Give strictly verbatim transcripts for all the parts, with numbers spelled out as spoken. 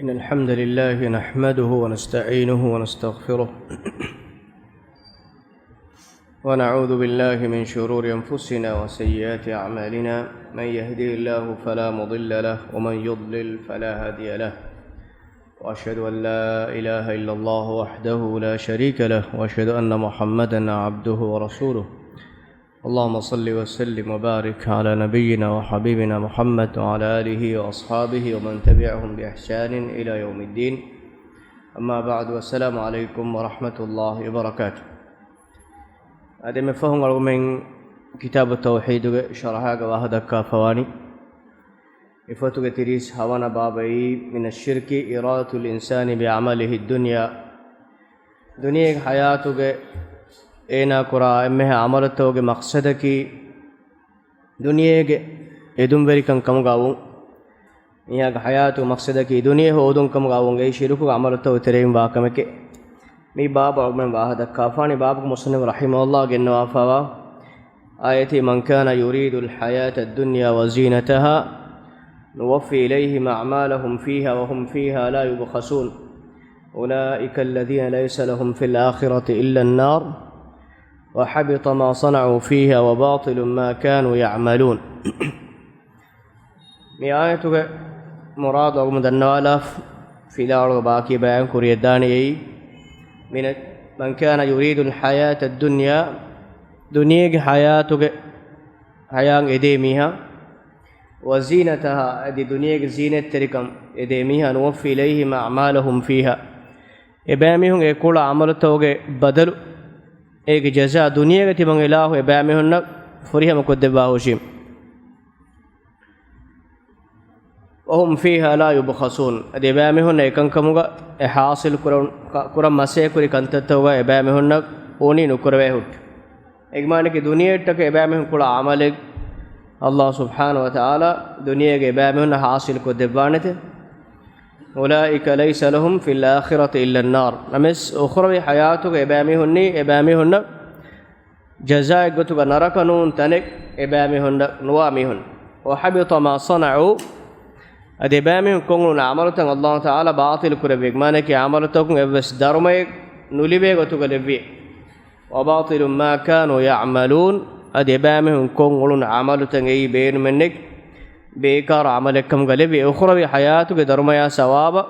إن الحمد لله نحمده ونستعينه ونستغفره، ونعوذ بالله من شرور أنفسنا وسيئات أعمالنا. من يهده الله فلا مضل له، ومن يضلل فلا هادي له. وأشهد أن لا إله إلا الله وحده لا شريك له، وأشهد أن محمدا عبده ورسوله. اللهم صل وسلم وبارك على نبينا وحبيبنا محمد وعلى آله وأصحابه ومن تبعهم بإحسان إلى يوم الدين. أما بعد، والسلام عليكم ورحمة الله وبركاته. އަދި މި ފަހުން އަޅުގަނޑުމެން ކިތާބު ތައުޙީދުގެ ޝަރަޙާގަ ވާހަ ދައްކާފަވާނީ. މި ފޮތުގެ ތިރީސް ހަވަނަ ބާބައީ، من الشرك إرادة الإنسان بعمله الدنيا. ދުނިޔޭގެ ޙަޔާތުގެ އޭނާ ކުރާ އެންމެހާ ޢަމަލުތަކުގެ މަޤްޞަދަކީ ދުނިޔޭގެ އެދުންވެރިކަން ކަމުގަ ވުން. މީހާގެ ޙަޔާތުގެ މަޤްޞަދަކީ ދުނިޔެ ހޯދުން ކަމުގަ ވުން. އެއީ ޝިރުކުގެ ޢަމަލުތަކުގެ ތެރެއިން ވާ ކަމެކޭ. މި ބާބު އަޅުގަނޑުމެން ވާހަ ދައްކާފާނީ. ބާބުގެ މުޞައްނިފު ރަޙިމަހުﷲ ގެންނަވާފައިވާ އާޔަތީ، من كان يريد الحياة الدنيا وزينتها نوف إليهم أعمالهم فيها وهم فيها لا يبخسون. أولئك الذين ليس لهم في الآخرة إلا النار وحبط ما صنعوا فيها وباطل ما كانوا يعملون. މި އާޔަތުގެ މުރާދު އަޅުގަނޑު ދަންނަވާލާފަ، ފިލާވަޅުގެ ބާކީ ބަޔާން ކުރިޔަށްދާނެ އެއީ، من، من كان يريد الحياة الدنيا، ދުނިޔޭގެ ޙަޔާތުގެ ޙަޔާތް އެދޭ މީހާ، وزينتها، އަދި ދުނިޔޭގެ ޒީނަތްތެރިކަން އެދޭ މީހާ، نوف إليهم أعمالهم فيها، އެބައިމީހުން އެ ކުޅަ ޢަމަލުތަކުގެ ބަދަލު، އޭގެ ޖަޒާ ދުނިޔޭގަ ތިބަން އިލާހު އެބައިމީހުންނަށް ފުރިހަމަ ކޮށްދެއްވާހުށީ. وهم فيها لا يبخسون. އަދި އެބައިމީހުންނަށް އެކަންކަމުގަ އެ ޙާޞިލް ކުރަން، ކަ-، ކުރަން މަސޭ ކުރި ކަންތައްތަކުގަ އެބައިމީހުންނަށް އުނި ނުކުރެވޭ ހުއްޓު. އެގެ މާނައަކީ ދުނިޔެއަށްޓަކައި އެބައިމީހުން ކުޅަ ޢަމަލެއް ﷲ ސުބްޙާނަހޫ ވަތަޢާލާ ދުނިޔޭގަ އެބައިމީހުންނަށް ޙާޞިލް ކޮށްދެއްވާނެތެ. أولئك ليس لهم في الآخرة إلا النار. ނަމަވެސް އުޚްރަވީ ޙަޔާތުގަ އެބައިމީހުންނީ، އެބައިމީހުންނަށް ޖަޒާއެއްގޮތުގަ ނަރަކަ ނޫން ތަނެއް އެބައިމީހުންނަށް ނުވާ މީހުން. وحبط ما صنعوا، އަދި އެބައިމީހުން ކޮށްއުޅުނު ޢަމަލުތައް ﷲ ތަޢާލާ ބާޠިލް ކުރެއްވި، މާނައަކީ ޢަމަލުތަކުން އެއްވެސް ދަރުމައެއް ނުލިބޭ ގޮތުގަ ލެއްވި. وباطل ما كانوا يعملون، އަދި އެބައިމީހުން ކޮށްއުޅުނު ޢަމަލުތައް އެއީ ބޭނުމެއްނެތް ބޭކާރު ޢަމަލެއްކަމުގަ ލެއްވި. އުޚްރަވީ ޙަޔާތުގެ ދަރުމަޔާ ސަވާބަށް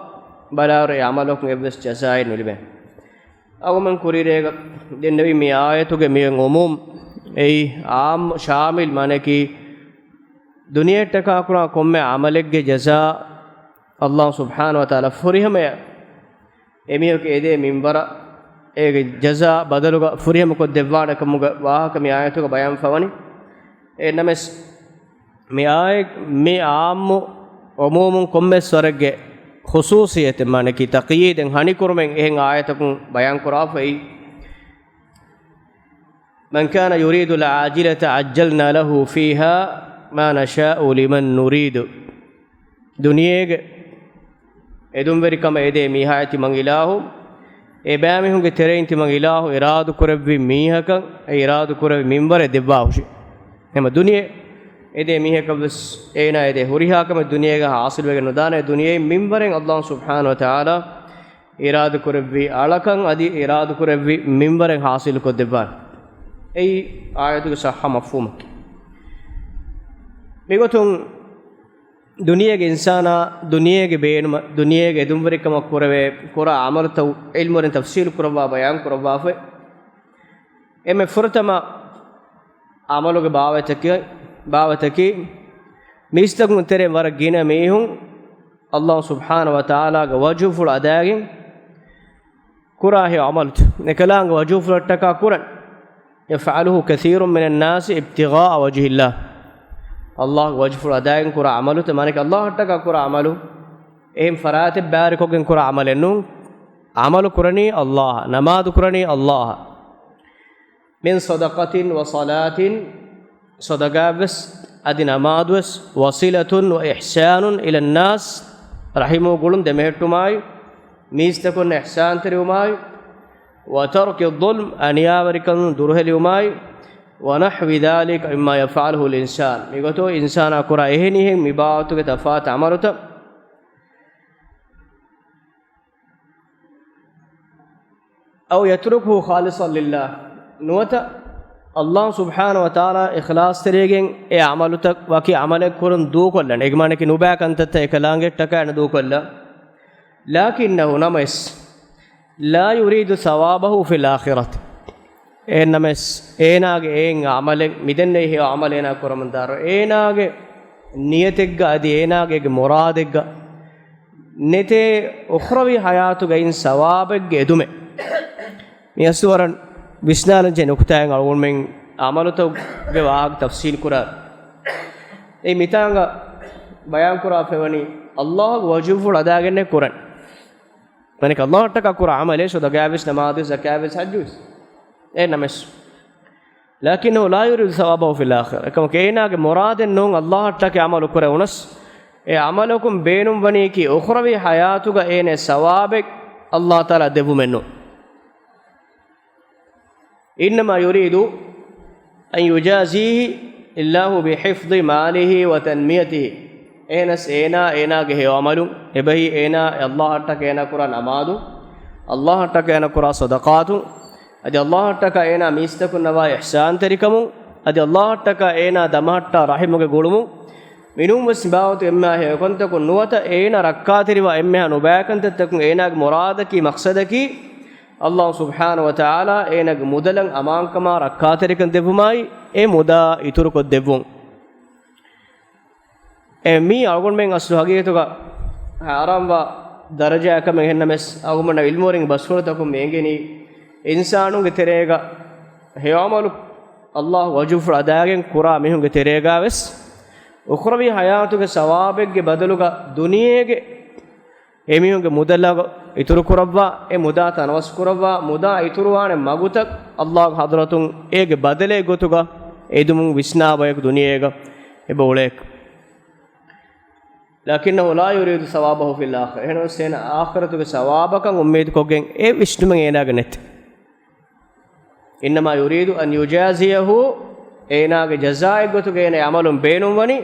ބަލާއިރު އެ ޢަމަލަކުން އެއްވެސް ޖަޒާއެއް ނުލިބޭ. އަޅުގަނޑުމެން ކުރީރޭގަ ދެންނެވި މި އާޔަތުގެ މި އުމޫމް އެއީ ޢާއްމު ޝާމިލް މާނައަކީ، ދުނިޔެއަށްޓަކާ ކުރާ ކޮންމެ ޢަމަލެއްގެ ޖަޒާ ﷲ ސުބްޙާނަހޫ ވަތަޢާލާ ފުރިހަމަޔަށް އެމީހަކު އެދޭ މިންވަރަށް އޭގެ ޖަޒާ ބަދަލުގަ ފުރިހަމަ ކޮށްދެއްވާނެ ކަމުގެ ވާހަކަ މި އާޔަތުގަ ބަޔާން ފަވަނީ. އެ ނަމަވެސް، މި އާޔަތް މި ޢާއްމު ޢުމޫމުން ކޮންމެސް ވަރެއްގެ ޚުޞޫޞިއްޔަތެއް، މާނައަކީ ތަޤްޔީދެއް ހަނިކުރުމެއް އެހެން އާޔަތަކުން ބަޔާން ކުރާފައި. من كان يريد العاجلة عجلنا له فيها ما نشاء لمن نريد. ދުނިޔޭގެ އެދުންވެރިކަމަށް އެދޭ މީހާއަށް ތިމަން އިލާހު، އެބައިމީހުންގެ ތެރެއިން ތިމަން އިލާހު އިރާދަކުރެއްވި މީހަކަށް އެ އިރާދަކުރެއްވި މިންވަރެއް ދެއްވާހުށި. އެމަ ދުނިޔެ އެދޭ މީހަކަށްވެސް އޭނާ އެދޭ ހުރިހާ ކަމެއް ދުނިޔޭގަ ޙާޞިލްވެގެން ނުދާނެ. ދުނިޔެއިން މިންވަރެއް ﷲ ސުބްޙާނަހޫ ވަތަޢާލާ އިރާދަކުރެއްވި އަޅަކަށް އަދި އިރާދަކުރެއްވި މިންވަރެއް ޙާޞިލުކޮށްދެއްވާނެ. އެއީ އާޔަތުގެ ޞައްޙަ މަފްހޫމަކީ. މިގޮތުން ދުނިޔޭގެ އިންސާނާ ދުނިޔޭގެ ބޭނުމަށް، ދުނިޔޭގެ އެދުންވެރިކަމަށް ކުރެވޭ ކުރާ ޢަމަލުތައް ޢިލްމުވެރިން ތަފްޞީލު ކުރައްވާ ބަޔާން ކުރައްވާފައި. އެންމެ ފުރަތަމަ ޢަމަލުގެ ބާވަތަކީ، ބާވަތަކީ މީސްތަކުން ތެރެއިން ވަރަށް ގިނަ މީހުން ﷲ ސުބްޙާނަހޫ ވަތަޢާލާގެ ވަޖްހުފުޅު އަދާގެން ކުރާ ހެޔޮ ޢަމަލުތައް. އެކަލާނގެ ވަޖްހުފުޅަށްޓަކާ ކުރަން. يفعله كثير من الناس ابتغاء وجه الله. ﷲގެ ވަޖްހުފުޅު އަދާގެން ކުރާ ޢަމަލުތައް، މާނައަކީ ﷲއަށްޓަކާ ކުރާ ޢަމަލު. އެހެން ފަރާތެއް ބައިވެރިކޮށްގެން ކުރާ ޢަމަލެއް ނޫން. ޢަމަލު ކުރަނީ ﷲއަށް، ނަމާދު ކުރަނީ ﷲއަށް. من صدقة وصلاة، ޞަދަޤާތްވެސް އަދި ނަމާދުވެސް، وصلة وإحسان إلى الناس، ރަޙިމު ގުޅުން ދެމެހެއްޓުމާއި، މީސްތަކުންނަށް އިޙްސާންތެރިވުމާއި، وترك الظلم، އަނިޔާވެރިކަން ދުރުހެލިވުމާއި، ونحو ذلك مما يفعله الإنسان، މިގޮތު އިންސާނާ ކުރާ އެހެނިހެން މި ބާވަތުގެ ތަފާތު ޢަމަލުތައް. أو يتركه خالصا لله. ނުވަތަ ﷲ ސުބްޙާނަހޫ ވަތަޢާލާ އިޚްލާޞްތެރިވެގެން އެ ޢަމަލުތައް ވަކި ޢަމަލެއް ކުރަން ދޫކޮށްލަން. އޭގެ މާނައަކީ ނުބައި ކަންތައްތައް އެކަލާނގެއަށްޓަކާ އޭނަ ދޫކޮށްލާ. لكنه، ނަމަވެސް، لا يريد ثوابه في الآخرة. އެހެންނަމަވެސް، އޭނާގެ އެއިން ޢަމަލެއް، މިދެންނެވި ހެޔޮ ޢަމަލެއް އޭނާ ކުރަމުންދާއިރު، އޭނާގެ ނިޔަތެއްގަ އަދި އޭނާގެ މުރާދެއްގަ ނެތޭ އުޚްރަވީ ޙަޔާތުގައި ސަވާބެއްގެ އެދުމެއް. މި އަސްލު ވަރަށް ވިސްނާލަންޖެހޭ ނުކުތާއެއް. އަޅުގަނޑުމެން ޢަމަލުތަކުގެ ވާހަކަ ތަފްޞީލް ކުރާ، އެ މިތާނގަ ބަޔާންކުރާފައިވަނީ، ﷲ ގެ ވަޖްހުފުޅު އަދާގެންނޭ ކުރަން. މަނިކަ ﷲ އަށްޓަކާ ކުރާ ޢަމަލެއް، ސަދަޤާވެސް، ނަމާދުވެސް، ޒަކާތްވެސް، ޙައްޖުވެސް. އެހެންނަމަވެސް، لكنه لا يريد ثوابه في الآخرة. އެކަމަކު އޭނާގެ މުރާދެއް ނޫން ﷲ އަށްޓަކާ ޢަމަލު ކުރެވުނަސް، އެ ޢަމަލަކުން ބޭނުންވަނީކީ އުޚްރަވީ ޙަޔާތުގަ އޭނަ ސަވާބެއް ﷲ ތަޢާލާ ދެއްވުމެއް ނޫން. إنما يريد أن يجازيه الله بحفظ ماله وتنميته. އެހެނަސް އޭނާ އޭނާގެ ހެޔޮ ޢަމަލުން، އެބަހީ އޭނާ ﷲ އަށްޓަކާ އޭނާ ކުރާ ނަމާދު، ﷲ އަށްޓަކާ އޭނާ ކުރާ ޞަދަޤާތު، އަދި ﷲ އަށްޓަކާ އޭނާ މީސްތަކުންނަށް ވާ އިޙްސާންތެރިކަމުން، އަދި ﷲ އަށްޓަކާ އޭނާ ދަމަހައްޓާ ރަޙިމުގެ ގުޅުމުން، މިނޫންވެސް މިބާވަތު އެންމެހާ ހެޔޮކަންތަކުން ނުވަތަ އޭނާ ރައްކާތެރިވާ އެންމެހާ ނުބައިކަންތައްތަކުން އޭނާގެ މުރާދަކީ މަޤްޞަދަކީ ﷲ ސުބްޙާނަހޫ ވަތަޢާލާ އޭނާގެ މުދަލަށް އަމާންކަމާ ރައްކާތެރިކަން ދެއްވުމާއި، އެ މުދާ އިތުރުކޮށްދެއްވުން. އެ މީ އަޅުގަނޑުމެން އަސްލު ހަގީގަތުގަ ހަރާމްވާ ދަރަޖައެއް ކަމެއް. އެހެންނަމަވެސް، އަޅުގަނޑުމެންނަށް ޢިލްމުވެރިންގެ ބަސްފުޅުތަކުން މި އެނގެނީ، އިންސާނުންގެ ތެރޭގަ ހެޔޮ ޢަމަލު ﷲ ވަޖްހުފުޅު އަދާގެން ކުރާ މީހުންގެ ތެރޭގަވެސް، އުޚްރަވީ ޙަޔާތުގެ ސަވާބެއްގެ ބަދަލުގަ ދުނިޔޭގެ އެމީހުންގެ މުދަލަށް އިތުރުކުރައްވާ، އެ މުދާ ތަނަވަސް ކުރައްވާ، މުދާ އިތުރުވާނެ މަގުތައް ﷲ ގެ ޙަޟްރަތުން އޭގެ ބަދަލެއް ގޮތުގަ އެދުމުން ވިސްނާ ބަޔަކު ދުނިޔޭގަ އެބަ އުޅޭކަށް. لكنه لا يريد ثوابه في الآخرة. އެހެނަސް އޭނާ އާޚިރަތުގެ ސަވާބަކަށް އުއްމީދުކޮށްގެން އެ ވިސްނުމެއް އޭނާގެ ނެތް. إنما يريد أن يجازيه، އޭނާގެ ޖަޒާއެއް ގޮތުގަ އޭނާ ޢަމަލުން ބޭނުންވަނީ،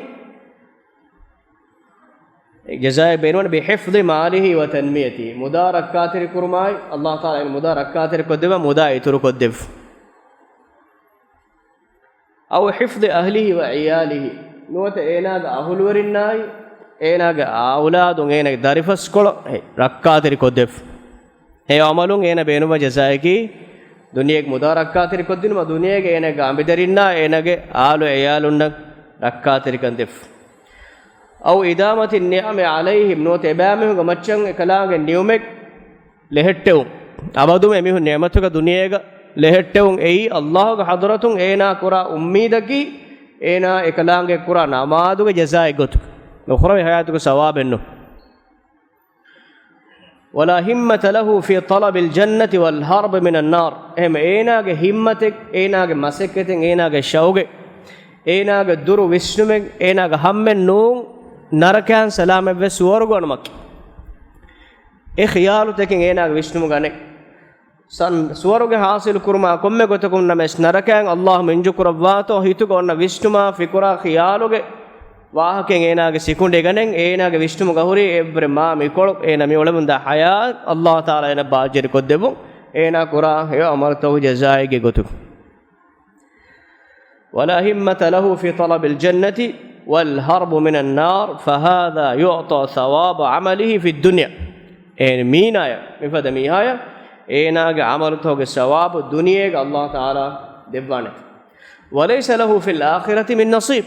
ޖަޒާއެއް ބޭނުންވަނީ، بحفظ ماله وتنميته، މުދާ ރައްކާތެރި ކުރުމާއި، ﷲ ތަޢާލާ އޭނަ މުދާ ރައްކާތެރި ކޮށްދެއްވާ، މުދާ އިތުރު ކޮށްދެއްވުން. أو حفظ أهله وعياله، ނުވަތަ އޭނާގެ އަހުލުވެރިންނާއި، އޭނާގެ އައުލާދުން، އޭނާގެ ދަރިފަސްކޮޅަށް ރައްކާތެރި ކޮށްދެއްވުން. ހެޔޮ ޢަމަލުން އޭނަ ބޭނުންވާ ޖަޒާއަކީ، ދުނިޔޭގެ މުދާ ރައްކާތެރި ކޮށްދިނުމަށް، ދުނިޔޭގެ އޭނާގެ އަނބިދަރިންނާ، އޭނާގެ އާލު އެޔާލުންނަށް ރައްކާތެރިކަން ދެއްވުން. أو إدامة النعم عليهم، ނުވަތަ އެބައިމީހުންގެ މައްޗަށް އެކަލާނގެ ނިޢުމަތް ލެހެއްޓެވުން. އަބަދުމެ އެމީހުން ނިޢުމަތުގަ ދުނިޔޭގަ ލެހެއްޓެވުން އެއީ، ﷲ ގެ ޙަޟްރަތުން އޭނާ ކުރާ އުއްމީދަކީ، އޭނާ އެކަލާނގެ ކުރާ ނަމާދުގެ ޖަޒާއެއް ގޮތުގަ، އުޚްރަވީ ޙަޔާތުގެ ސަވާބެއް ނޫން. ولا همة له في طلب الجنة والهرب من النار. އެހެން އޭނާގެ ހިއްމަތެއް، އޭނާގެ މަސައްކަތެއް، އޭނާގެ ޝައުގެއް، އޭނާގެ ދުރު ވިސްނުމެއް، އޭނާގެ ހަމައެއް ނޫން، ނަރަކައިން ސަލާމަތްވެ ސުވަރުގެ އަންނަމަކީ. އެ ޚިޔާލުތަކެއް އޭނާގެ ވިސްނުމުގަ ނެތް. ސަން، ސުވަރުގެ ޙާޞިލު ކުރުމާ ކޮންމެ ގޮތަކުން ނަމަވެސް، ނަރަކައިން ﷲ މިންޖު ކުރައްވާތޯ ހިތުގަ އޮންނަ ވިސްނުމާ ފިކުރާ ޚިޔާލުގެ ވާހަކައެއް އޭނާގެ ސިކުނޑިގަ ނެތް. އޭނާގެ ވިސްނުމުގަ ހުރީ އެއްވުރެ މާ މިކޮޅު އޭނާ މި އުޅެމުންދާ ޙަޔާތް ﷲ ތަޢާލާ އޭނާ ބާއްޖަވެރި ކޮށްދެއްވުން، އޭނާ ކުރާ ހެޔޮ ޢަމަލުތަކުގެ ޖަޒާއެއްގެ ގޮތުގަ. ولا همة له في طلب الجنة والهرب من النار، فهذا يعطى ثواب عمله في الدنيا. އެ މީނާޔަށް، މިފަދަ މީހާޔަށް އޭނާގެ ޢަމަލުތަކުގެ ސަވާބު ދުނިޔޭގަ ﷲ ތަޢާލާ ދެއްވާނެ. وليس له في الآخرة من نصيب.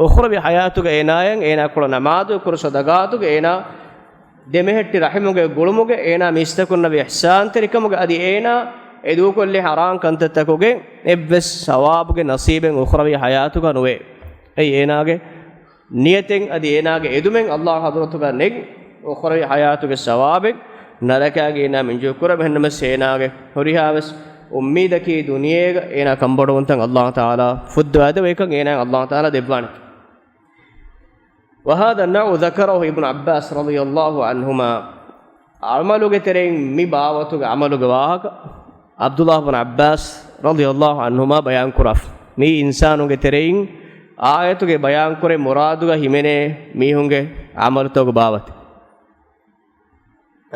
އުޚްރަވީ ޙަޔާތުގަ އޭނާޔަށް، އޭނާ ކުރާ ނަމާދު، ކުރާ ޞަދަޤާތުގަ އޭނާ ދެމެހެއްޓި ރަޙިމުގެ ގުޅުމުގެ، އޭނާ މީސްތަކުންނަށް ވި އިޙްސާންތެރިކަމުގެ، އަދި އޭނާ އެ ދޫކޮށްލި ޙަރާން ކަންތައްތަކުގެ އެއްވެސް ސަވާބުގެ ނަސީބެއް އުޚްރަވީ ޙަޔާތުގަ ނުވޭ. އެއީ އޭނާގެ ނިޔަތެއް އަދި އޭނާގެ އެދުމެއް ﷲ ޙަޟްރަތުގަ ނެތް، އުޚްރަވީ ޙަޔާތުގެ ސަވާބެއް ނަރަކައިގެ އޭނާ މިންޖު ކުރަމު. އެހެންނަމަވެސް އޭނާގެ ހުރިހާވެސް އުއްމީދަކީ ދުނިޔޭގަ އޭނާ ކަންބޮޑުވުންތައް ﷲ ތަޢާލާ ފުއްދަވާދެވޭކަން އޭނާ ﷲ ތަޢާލާ ދެއްވާނެ. وهذا النوع ذكره ابن عباس رضي الله عنهما. ޢަމަލުގެ ތެރެއިން މި ބާވަތުގެ ޢަމަލުގެ ވާހަކަ ޢަބްދުﷲ ބިން ޢައްބާސް ރަޟިޔަﷲ ޢަންހުމާ ބަޔާންކުރާފަ. މީ އިންސާނުންގެ ތެރެއިން އާޔަތުގެ ބަޔާންކުރެ މުރާދުގަ ހިމެނޭ މީހުންގެ ޢަމަލުތަކުގެ ބާވަތެއް.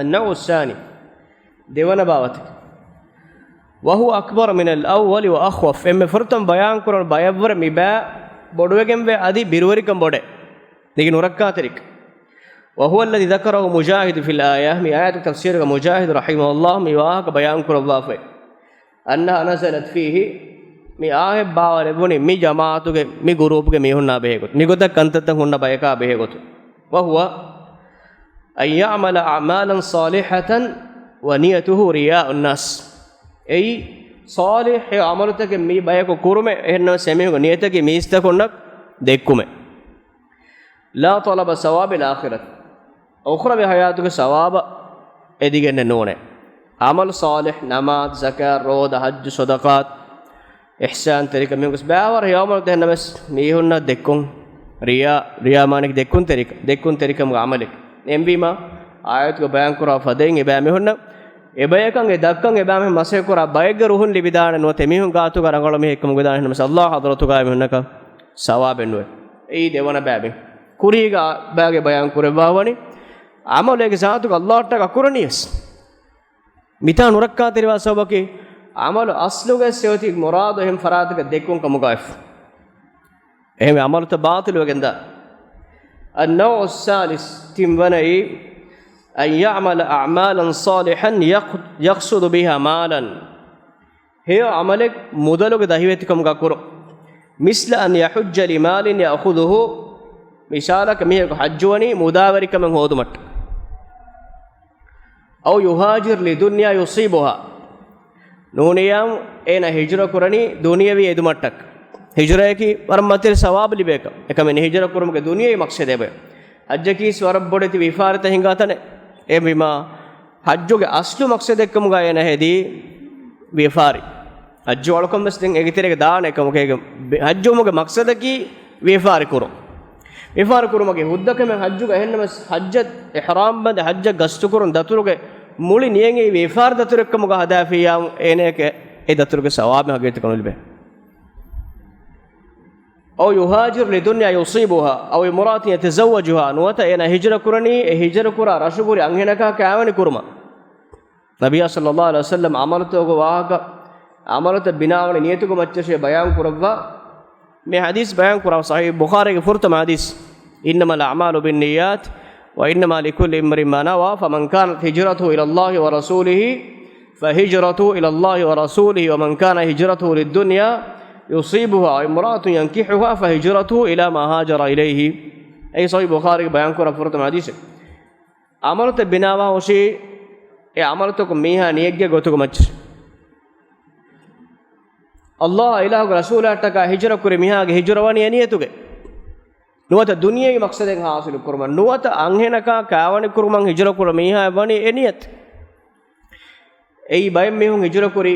النوع الثاني، ދެވަނަ ބާވަތެއް. وهو أكبر من الأول وأخوف. އެންމެ ފުރަތަމަ ބަޔާންކުރަން ބަޔަށްވުރެ މި ބައި ބޮޑުވެގެންވޭ އަދި ބިރުވެރިކަން ބޮޑޭ. ދެގި ނުރައްކާތެރިކަން. وهو الذي ذكره مجاهد في الآية. މި އާޔަތު ތަފްސީރުގަ މުޖާހިދު ރަޙިމަހުﷲ މި ވާހަކަ ބަޔާންކުރައްވާފައި. أنها نزلت فيه. މި އާޔަތް ބާވަރެއްވުނީ މި ޖަމާޢަތުގެ، މި ގުރޫޕްގެ މީހުންނާ ބެހޭގޮތު. މިގޮތަށް ކަންތައްތައް ހުންނަ ބަޔަކާ ބެހޭގޮތު. وهو أن يعمل أعمالا صالحة ونيته رياء الناس. އެއީ، ޞާލިޙް ޢަމަލުތަކެއް މި ބަޔަކު ކުރުމެއް، އެހެންނަމަ އެމީހުންގެ ނިޔަތަކީ މީސްތަކުންނަށް ދެއްކުމެއް. لا طلب ثواب الآخرة. އުޚްރަވީ ޙަޔާތުގެ ސަވާބަށް އެދިގެންނެއް ނޫނޭ. ޢަމަލު ޞާލިޙް، ނަމާދު، ޒަކާތް، ރޯދަ، ޙައްޖު، ޞަދަޤާތު، އިޙްސާންތެރިކަމެއް ވެސް ބައިވަރު ހެޔޮ ޢަމަލުތައް ނަމަވެސް މީހުންނަށް ދެއްކުން، ރިޔާ، ރިޔާ މާނައަކީ ދެއްކުންތެރިކަން، ދެއްކުންތެރިކަމުގެ ޢަމަލެއް. އެހެންވީމާ، އާޔަތުގަ ބަޔާންކުރާ ފަދައިން އެބައިމީހުންނަށް އެބަޔަކަށް އެ ދައްކަން އެބައިމީހުން މަސައްކަތްކުރާ ބައެއްގެ ރުހުން ލިބިދާނެ ނުވަތަ އެމީހުން ގާތުގަ ރަނގަޅު މީހެއްކަމުގަ ދާނެ ނަމަވެސް ﷲ ޙަޟްރަތުގަ އެމީހުންނަކަށް ސަވާބެއް ނުވޭ. އެއީ ދެވަނަ ބައިމީހުން. ކުރީގަ ބައިގެ ބަޔާން ކުރެއްވާވަނީ، ޢަމަލު އޭގެ ޒާތުގަ ﷲ އަށްޓަކާ ކުރަނީވެސް. މިތާ ނުރައްކާތެރިވާ ސަބަބަކީ، ޢަމަލު އަސްލުގައި އޮތީ މުރާދު އެހެން ފަރާތަކަށް ދެއްކުން ކަމުގައިފަ. އެހެން ޢަމަލުތައް ބާޠިލުވެގެންދާ. النوع الثالث، ތިންވަނައީ، أن يعمل أعمالا صالحا يق-، يقصد بها مالا. ހެޔޮ ޢަމަލެއް މުދަލުގެ ދަހިވެތިކަމުގަ ކުރުން. مثل أن يحج لمال يأخذه، މިސާލަކަށް މީހަކު ޙައްޖުވަނީ މުދާވެރިކަމެއް ހޯދުމަށްޓަކާ. أو يهاجر لدنيا يصيبها. ނޫނިޔާ އޭނަ ހިޖުރަ ކުރަނީ ދުނިޔަވީ އެދުމަށްޓަކާ. ހިޖުރަޔަކީ ވަރަށް މަތިވެރި ސަވާބު ލިބޭކަން. އެކަމެއް ހިޖުރަ ކުރުމުގެ ދުނިޔަވީ މަޤްޞަދެއް. ޙައްޖަކީ ވަރަށް ބޮޑެތި ވިޔަފާރިތައް ހިނގާ ތަނެއް. އެހެންވީމާ، ޙައްޖުގެ އަސްލު މަޤްޞަދެއްކަމުގަ އޭނަ ހެދީ ވިޔަފާރި. ޙައްޖު އަޅުކަން ވެސް ދެން އޭގެ ތެރޭގަ ދާނެ އެކަމަކޭ، ޙައްޖުވުމުގެ މަޤްޞަދަކީ ވިޔަފާރި ކުރުން. ވިޔަފާރި ކުރުމަކީ ހުއްދަ ކަމެއް ޙައްޖުގަ. އެހެންނަމަވެސް ޙައްޖަށް އިޙްރާމް ބަނދެ ޙައްޖަށް ގަސްތުކުރުން ދަތުރުގެ މުޅި ނިޔަތް ވިޔަފާރި ދަތުރެއްކަމުގަ ހަދާފިއްޔާ، އޭނަޔަކަށް އެ ދަތުރުގެ ސަވާބެއް ހަގީގަތުގަ ނުލިބޭ. أو يهاجر لدنيا يصيبها أو امرأة يتزوجها، ނުވަތަ އޭނަ ހިޖުރަ ކުރަނީ އެ ހިޖުރަ ކުރާ ރަށުގަ ހުރި އަންހެނަކާ ކާވެނި ކުރުމަށް. ނަބިއްޔާ ޞައްލައްލާހު ޢަލައިހި ވަސައްލަމް ޢަމަލުތަކުގެ ވާހަކަ، ޢަމަލުތައް ބިނާވަނީ ނިޔަތުގެ މައްޗަށޭ ބަޔާން ކުރައްވާ. މި ޙަދީޘް ބަޔާން ކުރާ ޞަޙީޙު ބުޚާރީގެ ފުރަތަމަ ޙަދީޘް، إنما الأعمال بالنيات وإنما لكل امرئ ما نوى، فمن كانت هجرته إلى الله ورسوله فهجرته إلى الله ورسوله، ومن كانت هجرته لدنيا يصيبها أو امرأة ينكحها فهجرته إلى ما هاجر إليه. އެއީ ޞަޙީޙު ބުޚާރީގެ ބަޔާން ކުރާ ފުރަތަމަ ޙަދީޘެއް. ޢަމަލުތައް ބިނާވާ ހުށީ، އެ ޢަމަލުތަކުން މީހާ ނިޔަތްގެ ގޮތުގެ މައްޗަށް. ﷲ އިލާހުގެ ރަސޫލާއަށްޓަކާ ހިޖުރަ ކުރި މީހާގެ ހިޖުރަ ވަނީ އެ ނިޔަތުގައި. ނުވަތަ ދުނިޔެވީ މަޤްޞަދެއް ޙާޞިލު ކުރުމަށް، ނުވަތަ އަންހެނަކާ ކާވަނި ކުރުމަށް ހިޖުރަ ކުރި މީހާ ވަނީ އެ ނިޔަތު. އެއީ ބައެއް މީހުން ހިޖުރަ ކުރީ،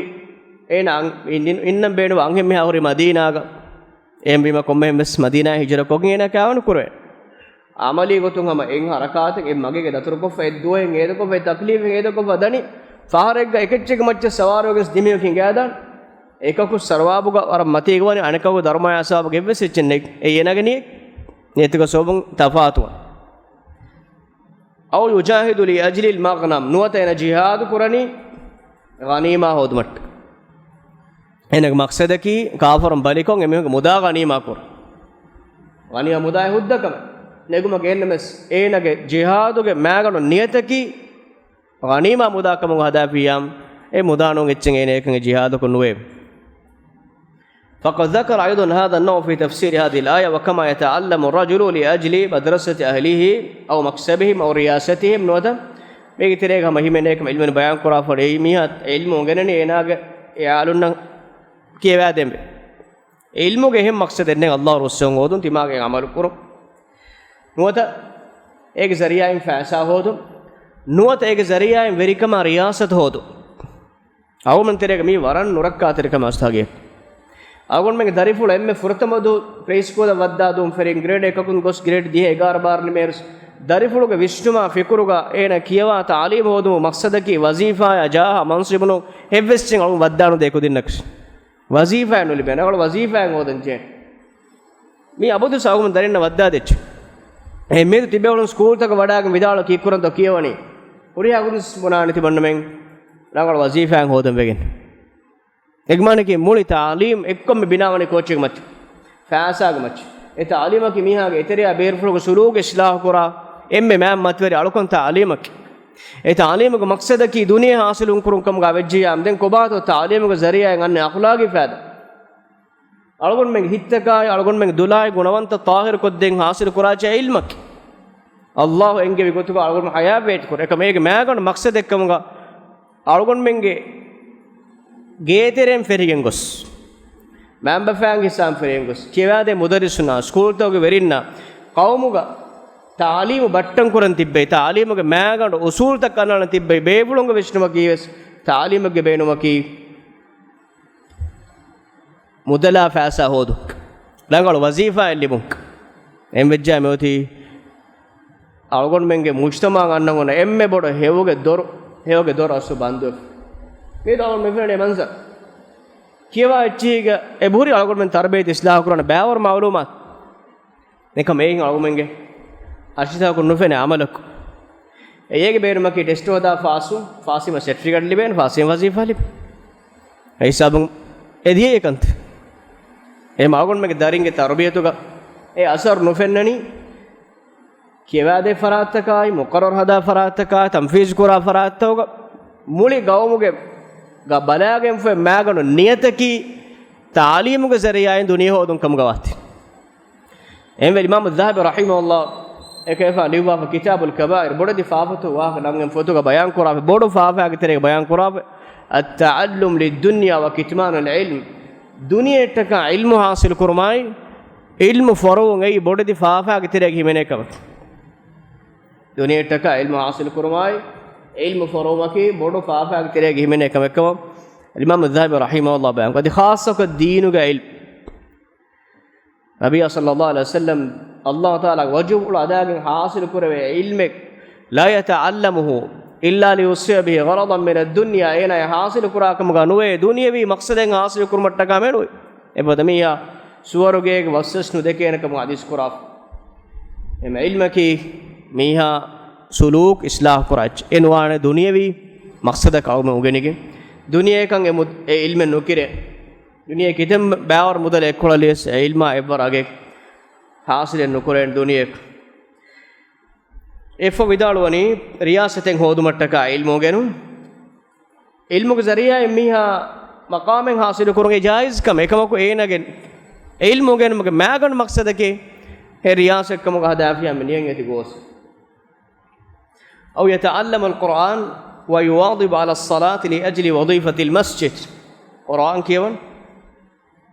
އޭނަ އަން-، އިން-، އިން-، އިންނަން ބޭނުން އަންހެން މީހާ ހުރީ މަދީނާގަ. އެހެންވީމަ ކޮންމެހެން ވެސް މަދީނާ ހިޖުރަ ކޮށްގެން އޭނަ ކާވަނި ކުރެވޭ. ޢަމަލީ ގޮތުން ހަމަ އެއް ޙަރަކާތެއް، އެއް މަގެއް ދަތުރުކޮށްފަ، އެއް ދުވަހެއް އޭދަކޮށްފަ، އެއް ތަކްލީފެއް އޭދަކޮށްފަ ދަނީ، ފަހަރެއްގަ އެކެއްޗެއްގެ މައްޗަށް ސަވާރުވެގެން ދެމީހަކު ހިނގާދާނެ. އެކަކު ސަވާބުގަ ވަރަށް މަތީގަ ވަނީ، އަނެކަކު ދަރުމަޔާ ސަވާބުގަ އެއްވެސް އެއްޗެއް ނެތް. އެއީ އޭނާގެ ނިޔަތް. ނިޔަތުގެ ސަބަބުން ތަފާތުވާނެ. أو يجاهد لأجل المغنم، ނުވަތަ އޭނަ ޖިހާދު ކުރަނީ ޣަނީމާ ހޯދުމަށްޓަކާ. އޭނަގެ މަޤްޞަދަކީ ކާފަރުން ބަލިކޮށް އެމީހުންގެ މުދާ ޣަނީމާ ކުރުން. ޣަނީމާ މުދާއެއް ހުއްދަ ކަމެއް ނެގުމަކަށް އެހެންނަމަވެސް، އޭނަގެ ޖިހާދުގެ މައިގަނޑު ނިޔަތަކީ ޣަނީމާ މުދާ ކަމުގަ ހަދާފިއްޔާ، އެ މުދާ ނޫން އެއްޗެއް އޭނަ އެކަން ޖިހާދަކުން ނުވޭ. فقد ذكر أيضا هذا النوع في تفسير هذه الآية، وكما يتعلم الرجل لأجل مدرسة أهله أو مكسبهم أو رياستهم، ނުވަތަ މީގެ ތެރޭގަ ހަމަ ހިމެނޭ ކަމަށް ޢިލްމުވެރިން ބަޔާން ކުރާފަ އެ މީހާ ޢިލްމު އުނގެނެނީ އޭނާގެ އެ އާލުންނަށް ކިޔަވާދޭންވެ. ޢިލްމުގެ އެހެން މަޤްޞަދެއް ނެތް، ﷲ ރުއްސެވުން ހޯދުން، ތިމާގެ ޢަމަލު ކުރުން، ނުވަތަ އޭގެ ޒަރީޢާއިން ފައިސާ ހޯދުން، ނުވަތަ އޭގެ ޒަރީޢާއިން ވެރިކަމާ ރިޔާސަތު ހޯދުން. އަޅުގަނޑުމެން ތެރޭގަ މީ ވަރަށް ނުރައްކާތެރި ކަމެއް އަސްތާގެ. އަޅުގަނޑުމެންގެ ދަރިފުޅު އެންމެ ފުރަތަމަ ދުވަހު ޕްރީ ސްކޫލަށް ވައްދާ ދުވަހުން ފެރިން ގްރޭޑް އެކަކުން ގޮސް ގްރޭޑް ދިހަ އެގާރަ ބާރަށް ނިމޭވެސް، ދަރިފުޅުގެ ވިސްނުމާ ފިކުރުގަ އޭނަ ކިޔަވާ ތަޢުލީމު ހޯދުމުގެ މަޤްޞަދަކީ ވަޒީފާއާ ޖާހާ މަންޞިބު ނޫން، އެއްވެސް އެއްޗެއް އަޅުގަނޑު ވައްދާނުދޭ ކުދިންނަކަށް. ވަޒީފާއެއް ނުލިބޭ، ރަނގަޅު ވަޒީފާއެއް ހޯދަން ޖެހޭ. މީ އަބަދުވެސް އަޅުގަނޑު ދަރިންނަށް ވައްދާދޭ އެއްޗެއް. އެހެންމީހުން ތިބޭފުޅުން ސްކޫލްތަކަށް ވަޑާގެން ވިދާޅުވާ ކީއްކުރަންތޯ ކިޔަވަނީ؟ ހުރިހާ ކުދިން ބުނާނެ ތިމަންނަމެން ރަނގަޅު ވަޒީފާއެއް ހޯދަން ވެގެން. އެގެ މާނައަކީ މުޅި ތަޢުލީމް އެއްކޮށް މި ބިނާވަނީ ކޯއްޗެއްގެ މަތި؟ ފައިސާގެ މަތި. އެ ތަޢުލީމަކީ މީހާގެ އެތެރެޔާ ބޭރުފުޅުގެ ސުލޫކު އިޞްލާޙު ކުރާ އެންމެ މާތް މަތިވެރި އަޅުކަން ތަޢުލީމަކީ. އެ ތަޢުލީމުގެ މަޤްޞަދަކީ ދުނިޔެ ޙާޞިލު ކުރުން ކަމުގަ ވެއްޖިއްޔާ، ދެން ކޮބާތޯ ތަޢުލީމުގެ ޒަރީޢާއިން އަންނަ އަޚުލާގީ ފައިދާ؟ އަޅުގަނޑުމެންގެ ހިތްތަކާއި، އަޅުގަނޑުމެންގެ ދުލާއި ގުނަވަންތައް ޠާހިރުކޮށްދޭން ޙާޞިލު ކުރާ އެއްޗެއް ޢިލްމަކީ. ﷲ އެންގެވި ގޮތުގަ އަޅުގަނޑު ޙަޔާތްވެ އިތުކުރ. އެކަމް އޭގެ މައިގަނޑު މަޤްޞަދެއްކަމުގަ އަޅުގަނޑުމެންގެ ގޭތެރެއިން ފެށިގެން ގޮސް، މައިންބަފައިންގެ ހިސާބުން ފެށިގެން ގޮސް، ކިޔަވާދޭ މުދައްރިސުންނާ، ސްކޫލްތަކުގެ ވެރިންނާ، ޤައުމުގަ ތަޢުލީމު ބައްޓަން ކުރަން ތިއްބެވި، ތަޢުލީމުގެ މައިގަނޑު އުޞޫލުތައް ކަނޑައަޅަން ތިއްބެވި، ބޭފުޅުންގެ ވިސްނުމަކީ ވެސް ތަޢުލީމެއްގެ ބޭނުމަކީ މުދަލާ ފައިސާ ހޯދުން، ރަނގަޅު ވަޒީފާއެއް ލިބުން. އެން ވެއްޖާ މިއޮތީ އަޅުގަނޑުމެންގެ މުޖްތަމަޢަށް އަންނަން އޮންނަ އެންމެ ބޮޑު ހެޔޮގެ ދޮރު، ހެޔޮގެ ދޮރު އަސްލު ބަންދުވެފަ. މީ ދާމަ މި ފެނޭ މަންޒަރު. ކިޔަވާ އެއްޗިހިގަ އެބަހުރި އަޅުގަނޑުމެން ތަރުބިޔަތު އިޞްލާޙު ކުރާނެ ބައިވަރު މަޢުލޫމާތު. އެކަމް އެއިން އަޅުގަނޑުމެންގެ އަށިތަކުން ނުފެނޭ ޢަމަލަކު. އެއޭގެ ބޭނުމަކީ ޓެސްޓު ހަދާ ފާސްވުން، ފާސްވީމަ ސެޓްފިކެޓް ލިބޭނެ، ފާސްވީމަ ވަޒީފާ ލިބޭ. އެ ހިސާބުން އެ ދިޔައީ އެކަންތައް. އެހެން އަޅުގަނޑުމެންގެ ދަރިންގެ ތަރުބިޔަތުގަ އެ އަސަރު ނުފެންނަނީ، ކިޔަވާދޭ ފަރާތްތަކާއި، މުޤައްރަރު ހަދާ ފަރާތްތަކާއި، ތަންފީޒު ކުރާ ފަރާތްތަކުގަ މުޅި ގައުމުގެ ގަ ބަލާގެންފައި މައިގަނޑު ނިޔަތަކީ ތަޢުލީމުގެ ޒަރީޢާއިން ދުނިޔެ ހޯދުން ކަމުގަ ވާތީ. އެހެންވެ، އިމާމު ޛަހަބީ ރަޙިމަހުﷲ އެކައިފާ ލިޔުއްވާފަ ކިތާބުލް ކަބާއިރު ބޮޑެތި ފާފަތު ވާހަކަ ނަންގަން ފޮތުގަ ބަޔާން ކުރާފަ، ބޮޑު ފާފައިގެ ތެރޭގަ ބަޔާން ކުރާފަ، އައްތަޢައްލުމް ލިއްދުންޔާ ވަ ކިތްމާނުލް ޢިލްމް، ދުނިޔެއަށްޓަކާ ޢިލްމު ޙާޞިލު ކުރުމާއި، ޢިލްމު ފޮރުވުން އެއީ ބޮޑެތި ފާފައިގެ ތެރޭގަ ހިމެނޭ ކަމެއް. ދުނިޔެއަށްޓަކާ ޢިލްމު ޙާޞިލު ކުރުމާއި، ޢިލްމު ފޮރުވުމަކީ ބޮޑު ފާފައިގެ ތެރޭގަ ހިމެނޭ ކަމެއްކަމަށް އިމާމު ޛަހަބީ ރަޙިމަހުﷲ ބަޔާން ކުރީ. އަދި ޚާއްޞަކޮށް ދީނުގެ ޢިލްމު. ނަބިއްޔާ ޞައްލައްލާހު ޢަލައިހި ވަސައްލަމް ﷲ ތަޢާލާގެ ވަޖުހުފުޅު އަދާގެން ޙާޞިލު ކުރެވޭ ޢިލްމެއް، لا يتعلمه إلا ليصيب به غرضا من الدنيا، އޭނާ އެ ޙާޞިލު ކުރާ ކަމުގަ ނުވޭ، ދުނިޔަވީ މަޤްޞަދެއް ޙާޞިލު ކުރުމަށްޓަކާ މެނުވީ. އެފަދަ މީހާ ސުވަރުގޭގެ ވަސްވެސް ނުދެކޭނެ ކަމުގަ ޙަދީޘް ކުރާފަ. އެމަ ޢިލްމަކީ މީހާ ސުލޫކު އިޞްލާޙު ކުރާ އެއްޗެއް. އެ ނުވާނެ ދުނިޔަވީ މަޤްޞަދަކަށް އަޅުގަނޑު އުނގެނިގެން، ދުނިޔެއަކަށް އެ މު-، އެ ޢިލްމެއް ނުކިރޭ. ދުނިޔެ ކިތަންމެ ބައިވަރު މުދަލެއް އެއްކޮޅަށް ލިޔަސް އެ ޢިލްމާ އެއްވަރު އަގެއް ޙާޞިލެއް ނުކުރޭނެ ދުނިޔެއަކަށް. އެއަށްފަހު ވިދާޅުވަނީ، ރިޔާސަތެއް ހޯދުމަށްޓަކާ ޢިލްމު އުނގެނުން. ޢިލްމުގެ ޒަރީޢާއިން މީހާ މަޤާމެއް ޙާޞިލު ކުރުމުގެ ޖާއިޒްކަމެއް. އެކަމަކު އޭނާގެ ޢިލްމު އުނގެނުމުގެ މައިގަނޑު މަޤްޞަދަކީ އެ ރިޔާސަތްކަމުގަ ހަދާފިޔާ މި ނިޔަތް އެތި ގޯސް. أو يتعلم القرآن ويواظب على الصلاة لأجل وظيفة المسجد. ޤުރުއާން ކިޔަވަން،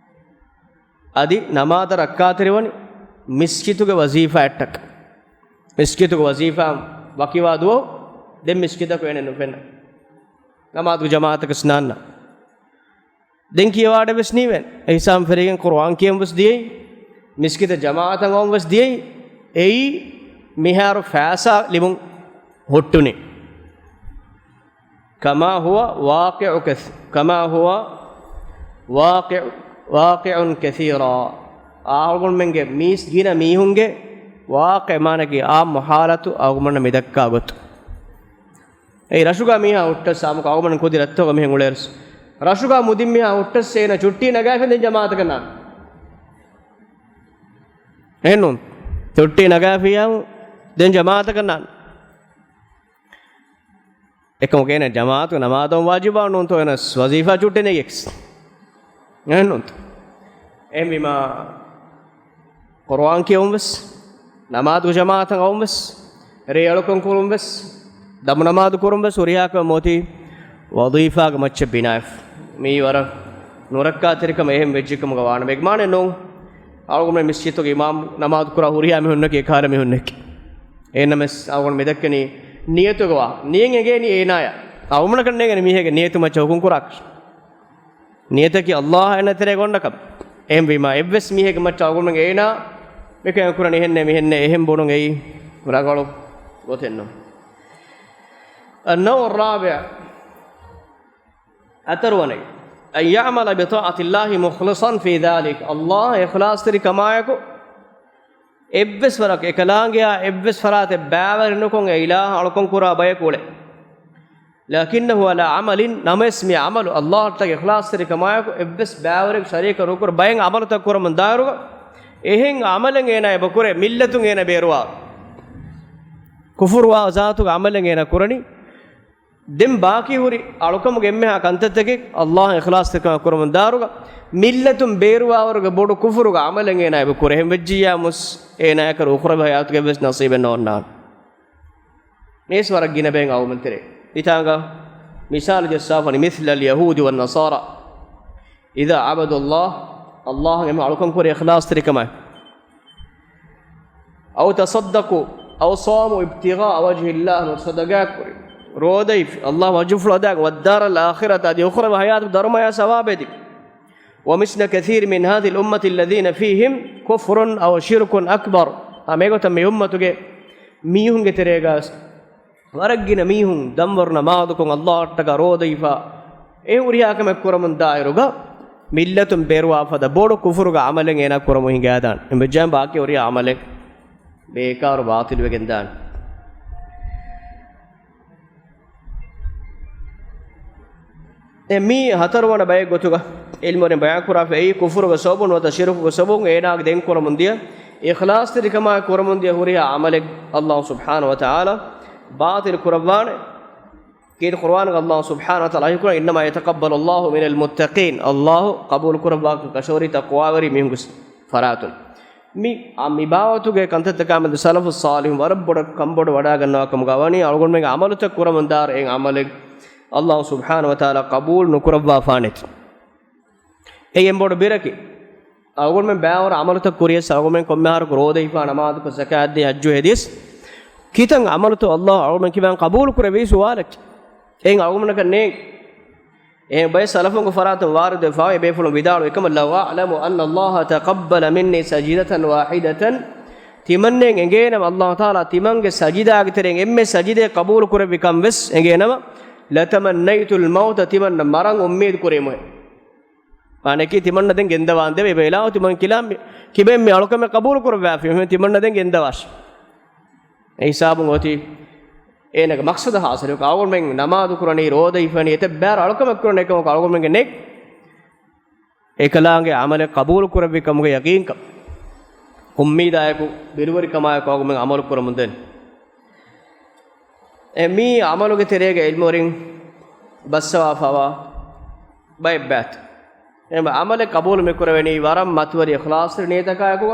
އަދި ނަމާދަށް ރައްކާތެރިވަނީ މިސްކިތުގެ ވަޒީފާއަށްޓަކާ. މިސްކިތުގެ ވަޒީފާ ވަކިވާ ދުވަހު ދެން މިސްކިތަކު އޭނަ ނުފެންނަ. ނަމާދު ޖަމާޢަތަކަށް ނާންނަ. ދެން ކިޔަވާޑެއް ވެސް ނީވެން. އެ ހިސާބުން ފެށިގެން ޤުރުއާން ކިޔަން ވެސް ދިޔައީ. މިސްކިތަށް ޖަމާޢަތަށް އައުން ވެސް ދިޔައީ. އެއީ މިހާރު ފައިސާ ލިބުން ހުއްޓުނީ. كما هو واقع كث-، كما هو واقع، واقع كثيرا. އަޅުގަނޑުމެންގެ މީސް ގިނަ މީހުންގެ ވާޤިޢު މާނައަކީ އާއްމު ޙާލަތު އަޅުގަނޑުމެންނަށް މިދައްކާ ގޮތު. އެއީ ރަށުގަ މީހާ ހުއްޓަސް އާއްމުކޮށް އަޅުގަނޑުމެން ކުދި ރަށްތަކުގަ މިހެން އުޅޭއިރުސް، ރަށުގަ މުދިން މީހާ ހުއްޓަސް އޭނަ ޗުއްޓީ ނަގާފި ދެން ޖަމާޢަތަކަށް ނާންނަ. އެހެންނޫން. ޗުއްޓީ ނަގާފިއްޔާ ދެން ޖަމާޢަތަކަށް ނާންނަ. އެކަމަކު އޭނަ ޖަމާޢަތު ނަމާދު ވާޖިބާ ނޫންތޯ އޭނަ ވަޒީފާ ޗުއްޓި ނެގިޔަސް. އެހެންނޫންތޯ. އެހެންވީމާ، ޤުރުއާން ކިޔަވުން ވެސް، ނަމާދު ޖަމާޢަތަށް އައުން ވެސް، ރޭ އަޅުކަން ކުރުން ވެސް، ދަމު ނަމާދު ކުރުން ވެސް ހުރިހާ ކަމެއް މިއޮތީ ވަޒީފާގެ މައްޗަށް ބިނާވެފަ. މީ ވަރަށް ނުރައްކާތެރިކަމެއް އެހެން ވެއްޖެ ކަމުގަ ވާނަމަ. އޭގެ މާނައެއް ނޫން، އަޅުގަނޑުމެން މިސްކިތުގެ އިމާމު ނަމާދު ކުރާ ހުރިހާ މީހުންނަކީ އެކަހަލަ މީހުންނެކޭ. އެހެންނަމަވެސް އަޅުގަނޑު މި ދައްކަނީ ނިޔަތުގަ ވާ. ނިޔަތް އެނގޭނީ އޭނާޔަށް. އަޅުގަނޑަކަށް ނޭނގޭނެ މީހެއްގެ ނިޔަތު މައްޗަށް ހުކުމް ކުރާކަށް. ނިޔަތަކީ ﷲ އާއި އޭނާ ތެރޭގަ އޮންނަ ކަމެއް. އެހެންވީމާ، އެއްވެސް މީހެއްގެ މައްޗަށް އަޅުގަނޑުމެން އޭނާ މިކަން ކުރަނީ އެހެންނޭ މިހެންނޭ އެހެން ބުނުން އެއީ ރަނގަޅު ގޮތެއް ނޫން. النوع الرابع، ހަތަރުވަނަ، أن يعمل بطاعة الله مخلصا في ذلك. ﷲ އަށް އިޚްލާޞްތެރިކަމާއެކު އެއްވެސް ވަރަކަށް އެކަލާނގެއާ އެއްވެސް ފަރާތެއް ބައިވެރި ނުކޮށް އެ އިލާހަށް އަޅުކަން ކުރާ ބަޔަކު އުޅޭ. لكنه على عمل، ނަމަވެސް މި ޢަމަލު ﷲ އަށްޓަކައި އިޚްލާޞްތެރިކަމާއެކު އެއްވެސް ބައިވަރެއް ޝަރީކަށް ރުކުރު ބައެއް ޢަމަލުތައް ކުރަމުން ދާއިރުގަ، އެހެން ޢަމަލެއް އޭނާ އެބަ ކުރޭ، މިއްލަތުން އޭނާ ބޭރުވާ، ކުފުރުވާ ޒާތުގެ ޢަމަލެއް އޭނާ ކުރަނީ. ދެން ބާކީ ހުރި އަޅުކަމުގެ އެންމެހާ ކަންތައްތަކެއް ﷲ އަށް އިޚްލާޞްތެރިކަމާ ކުރަމުން ދާއިރުގަ، މިއްލަތުން ބޭރުވާވަރުގެ ބޮޑު ކުފުރުގެ ޢަމަލެއް އޭނާ އެބަ ކުރޭ. އެހެން ވެއްޖިއްޔާ މުސް އޭނާއަކަށް އުޚްރަވީ ޙަޔާތުގައިވެސް ނަޞީބެއް ނޯންނާނެ. މީސް ވަރަށް ގިނަ ބައެއް އަޅުގަނޑުމެން ތެރޭ. މިތާނގަ މިސާލު ޖައްސާފަނީ، مثل اليهود والنصارى إذا عبدوا الله، ﷲ އަށް އެމީހުން އަޅުކަން ކުރޭ އިޚްލާޞްތެރިކަމާއެކު. أو تصدقوا أو صاموا ابتغاء وجه الله، ނުވަތަ ޞަދަޤާތް ކުރި، ރޯދައިފި، ﷲ ވަޖްހުފުޅު ހަދާ، والدار الآخرة، އަދި އުޚްރަވީ ޙަޔާތު ދަރުމަޔާ ސަވާބެއް ދި. ومثل كثير من هذه الأمة الذين فيهم كفر أو شرك أكبر. އާ، މިގޮތަށް މި އުއްމަތުގެ މީހުންގެ ތެރޭގަ ވަރަށް ގިނަ މީހުން ދަންވަރު ނަމާދުކޮށް، ﷲ އަށްޓަކާ ރޯދައިފަ، އެ ހުރިހާ ކަމެއް ކުރަމުން ދާއިރުގަ، މިއްލަތުން ބޭރުވާ ފަދަ ބޮޑު ކުފުރުގެ ޢަމަލެއް އޭނާ ކުރަމުން ހިނގާދާނެ. އެހެންވެއްޖެ ބާކީ ހުރިހާ ޢަމަލެއް ބޭކާރު ބާޠިލުވެގެން ދާނެ. އެ މީ ހަތަރުވަނަ ބައެއް ގޮތުގަ ޢިލްމުވެރިން ބަޔާންކުރާފައި، ކުފުރުގެ ސަބަބުން ނުވަތަ ޝިރުކުގެ ސަބަބުން އޭނާގެ ދެން ކުރަމުން ދިޔަ، އިޚްލާޞްތެރިކަމާއެކު ކުރަމުން ދިޔަ ހުރިހާ ޢަމަލެއް ﷲ ސުބްޙާނަހޫ ވަތަޢާލާ ބާޠިލު ކުރައްވާނެ. ކީރިތި ޤުރުއާނުގަ ﷲ ސުބްޙާނަހޫ ވަތަޢާލާ ވަޙީކުރަނީ، إنما يتقبل الله من المتقين، ﷲ ޤަބޫލު ކުރައްވާ ކަށަވަރީ ތަޤްވާވެރި މީހުންގެ ފަރާތުން. މި، އާ، މި ބާވަތުގެ ކަންތައްތަކާމެދު ސަލަފުއް ޞާލިޙުން ވަރަށް ބޮޑަށް ކަންބޮޑު ވަޑާގަންނަވާ ކަމުގަ ވަނީ، އަޅުގަނޑުމެންގެ ޢަމަލުތައް ކުރަމުން ދާއިރު އެއް ޢަމަލެއް ﷲ ސުބްޙާނަހޫ ވަތަޢާލާ ޤަބޫލު ނުކުރައްވާފާނެތި. އެއީ އެން ބޮޑު ބިރަކީ. އަޅުގަނޑުމެން ބައިވަރު ޢަމަލުތައް ކުރިޔަސް، އަޅުގަނޑުމެން ކޮންމެ އަހަރަކު ރޯދަ ހިފާ، ނަމާދުކޮށް، ޒަކާތް ދީ، ޙައްޖު ހެދިޔަސް، ކިތަން ޢަމަލުތޯ ﷲ އަޅުގަނޑުމެން ކިބައިން ޤަބޫލު ކުރެއްވީ ސުވާލަކީ. އެއިން އަޅުގަނޑަކަށް ނޭނގެ. އެހެން ބައެއް ސަލަފުންގެ ފަރާތުން ވާރިދުވެފާ، އެބޭފުޅުން ވިދާޅުވި ކަމަށް، لو أعلم أن الله تقبل مني سجدة واحدة، ތިމަންނައަށް އެނގޭނަމަ ﷲ ތަޢާލާ ތިމަންގެ ސަޖިދާގެ ތެރެއިން އެންމެ ސަޖިދައެއް ޤަބޫލު ކުރެއްވި ކަން ވެސް އެނގޭނަމަ، لتمنيت الموت، ތިމަންނަ މަރަން އުއްމީދު ކުރީމުހޭ. މާނައަކީ ތިމަންނަ ދެން ގެންދަވާންދެވޭ، އިލާހު ތިމަން ކިލާ މި-، ކިބައިން މި އަޅުކަމެއް ޤަބޫލު ކުރައްވާފި، އެހެން ތިމަންނަ ދެން ގެންދަވާށި. އެ ހިސާބުން އޮތީ އޭނަގެ މަޤްޞަދަށް ޙާޞިލު. އަޅުގަނޑުމެން ނަމާދު ކުރަނީ، ރޯދަ ހިފަނީ، އެތައް ބައިވަރު އަޅުކަމެއް ކުރަނީ އެކަމަކު އަޅުގަނޑުމެންގެ ނެތް އެކަލާނގެ ޢަމަލެއް ޤަބޫލު ކުރެއްވި ކަމުގެ ޔަޤީންކަން، އުއްމީދާއެކު، ބިރުވެރިކަމާއެކު އަޅުގަނޑުމެން ޢަމަލު ކުރަމުން ދެން. އެ މީ ޢަމަލުގެ ތެރޭގަ ޢިލްމުވެރިން ބައްސަވާފައިވާ ބައެއް ބާތު. އެ ޢަމަލެއް ޤަބޫލު މިކުރެވެނީ ވަރަށް މަތިވެރި އިޚްލާޞްތެރި ނިޔަތަކާއެކު،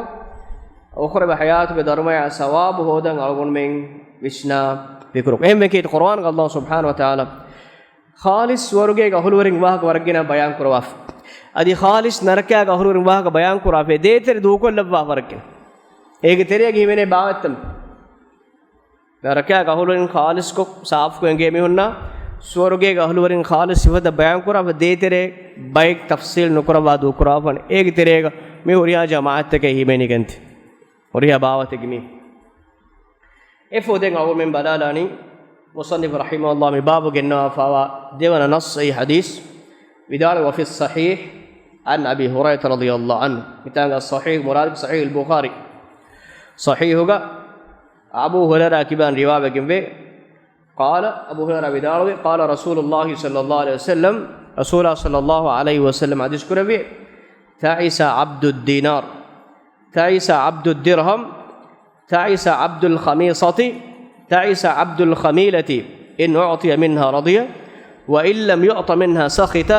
އުޚްރަވީ ޙަޔާތުގެ ދަރުމަޔާ ސަވާބު ހޯދަން އަޅުގަނޑުމެން ވިސްނާ ފިކުރު. އެހެންވެ ކީރިތި ޤުރުއާނުގަ ﷲ ސުބްޙާނަހޫ ވަތަޢާލާ ޚާލިޞް ސުވަރުގޭގެ އަހުލުވެރިން ވާހަކަ ވަރަށް ގިނަ ބަޔާން ކުރަވާފަ. އަދި ޚާލިޞް ނަރަކާގެ އަހުލުވެރިން ވާހަކަ ބަޔާން ކުރާފަ، ދޭތެރެ ދޫކޮށްލައްވާ ވަރަށް ގިނަ. އޭގެ ތެރޭގަ ހިމެނޭ ބާވަތްތައް. ނަރަކާގެ އަހުލުވެރިން ޚާލިޞްކޮށް، ސާފުކޮށް އެނގޭ މީހުންނާ، ސުވަރުގޭގެ އަހުލުވެރިން ޚާލިޞް ސިފަތައް ބަޔާން ކުރާފަ، ދޭތެރޭ ބައެއް ތަފްޞީލް ނުކުރައްވާ ދޫކުރާފަން. އޭގެ ތެރޭގަ މި ހުރިހާ ޖަމާޢަތްތަކެއް ހިމެނިގެންތި. ހުރިހާ ބާވަތެއްގެ މީ. އެފޯ ދެން އަޅުގަނޑުމެން ބަލާލާނީ، މުޞައްނިފު ރަޙިމަހުﷲ މި ބާބު ގެންނަވާފައިވާ ދެވަނަ ނައްޞު އެއީ ޙަދީޘް ވިދާޅުވި، وفي الصحيح عن أبي هريرة رضي الله عنه. މިތާނގަ ޞަޙީޙް މުރާދު ޞަޙީޙުލް ބުޚާރީ. ޞަޙީޙުގަ އަބޫ ހުރައިރާ ކިބައިން ރިވާވެގެންވޭ. قال، އަބޫ ހުރައިރާ ވިދާޅުވި، قال رسول الله صلى الله عليه وسلم، ރަސޫލާ ޞައްލައްލާހު ޢަލައިހި ވަސައްލަމް ޙަދީޘް ކުރެއްވި، تعس عبد الدينار، تعس عبد الدرهم، تعس عبد الخميصة، تعس عبد الخميلة، إن أعطي منها رضي، وإن لم يعط منها سخط،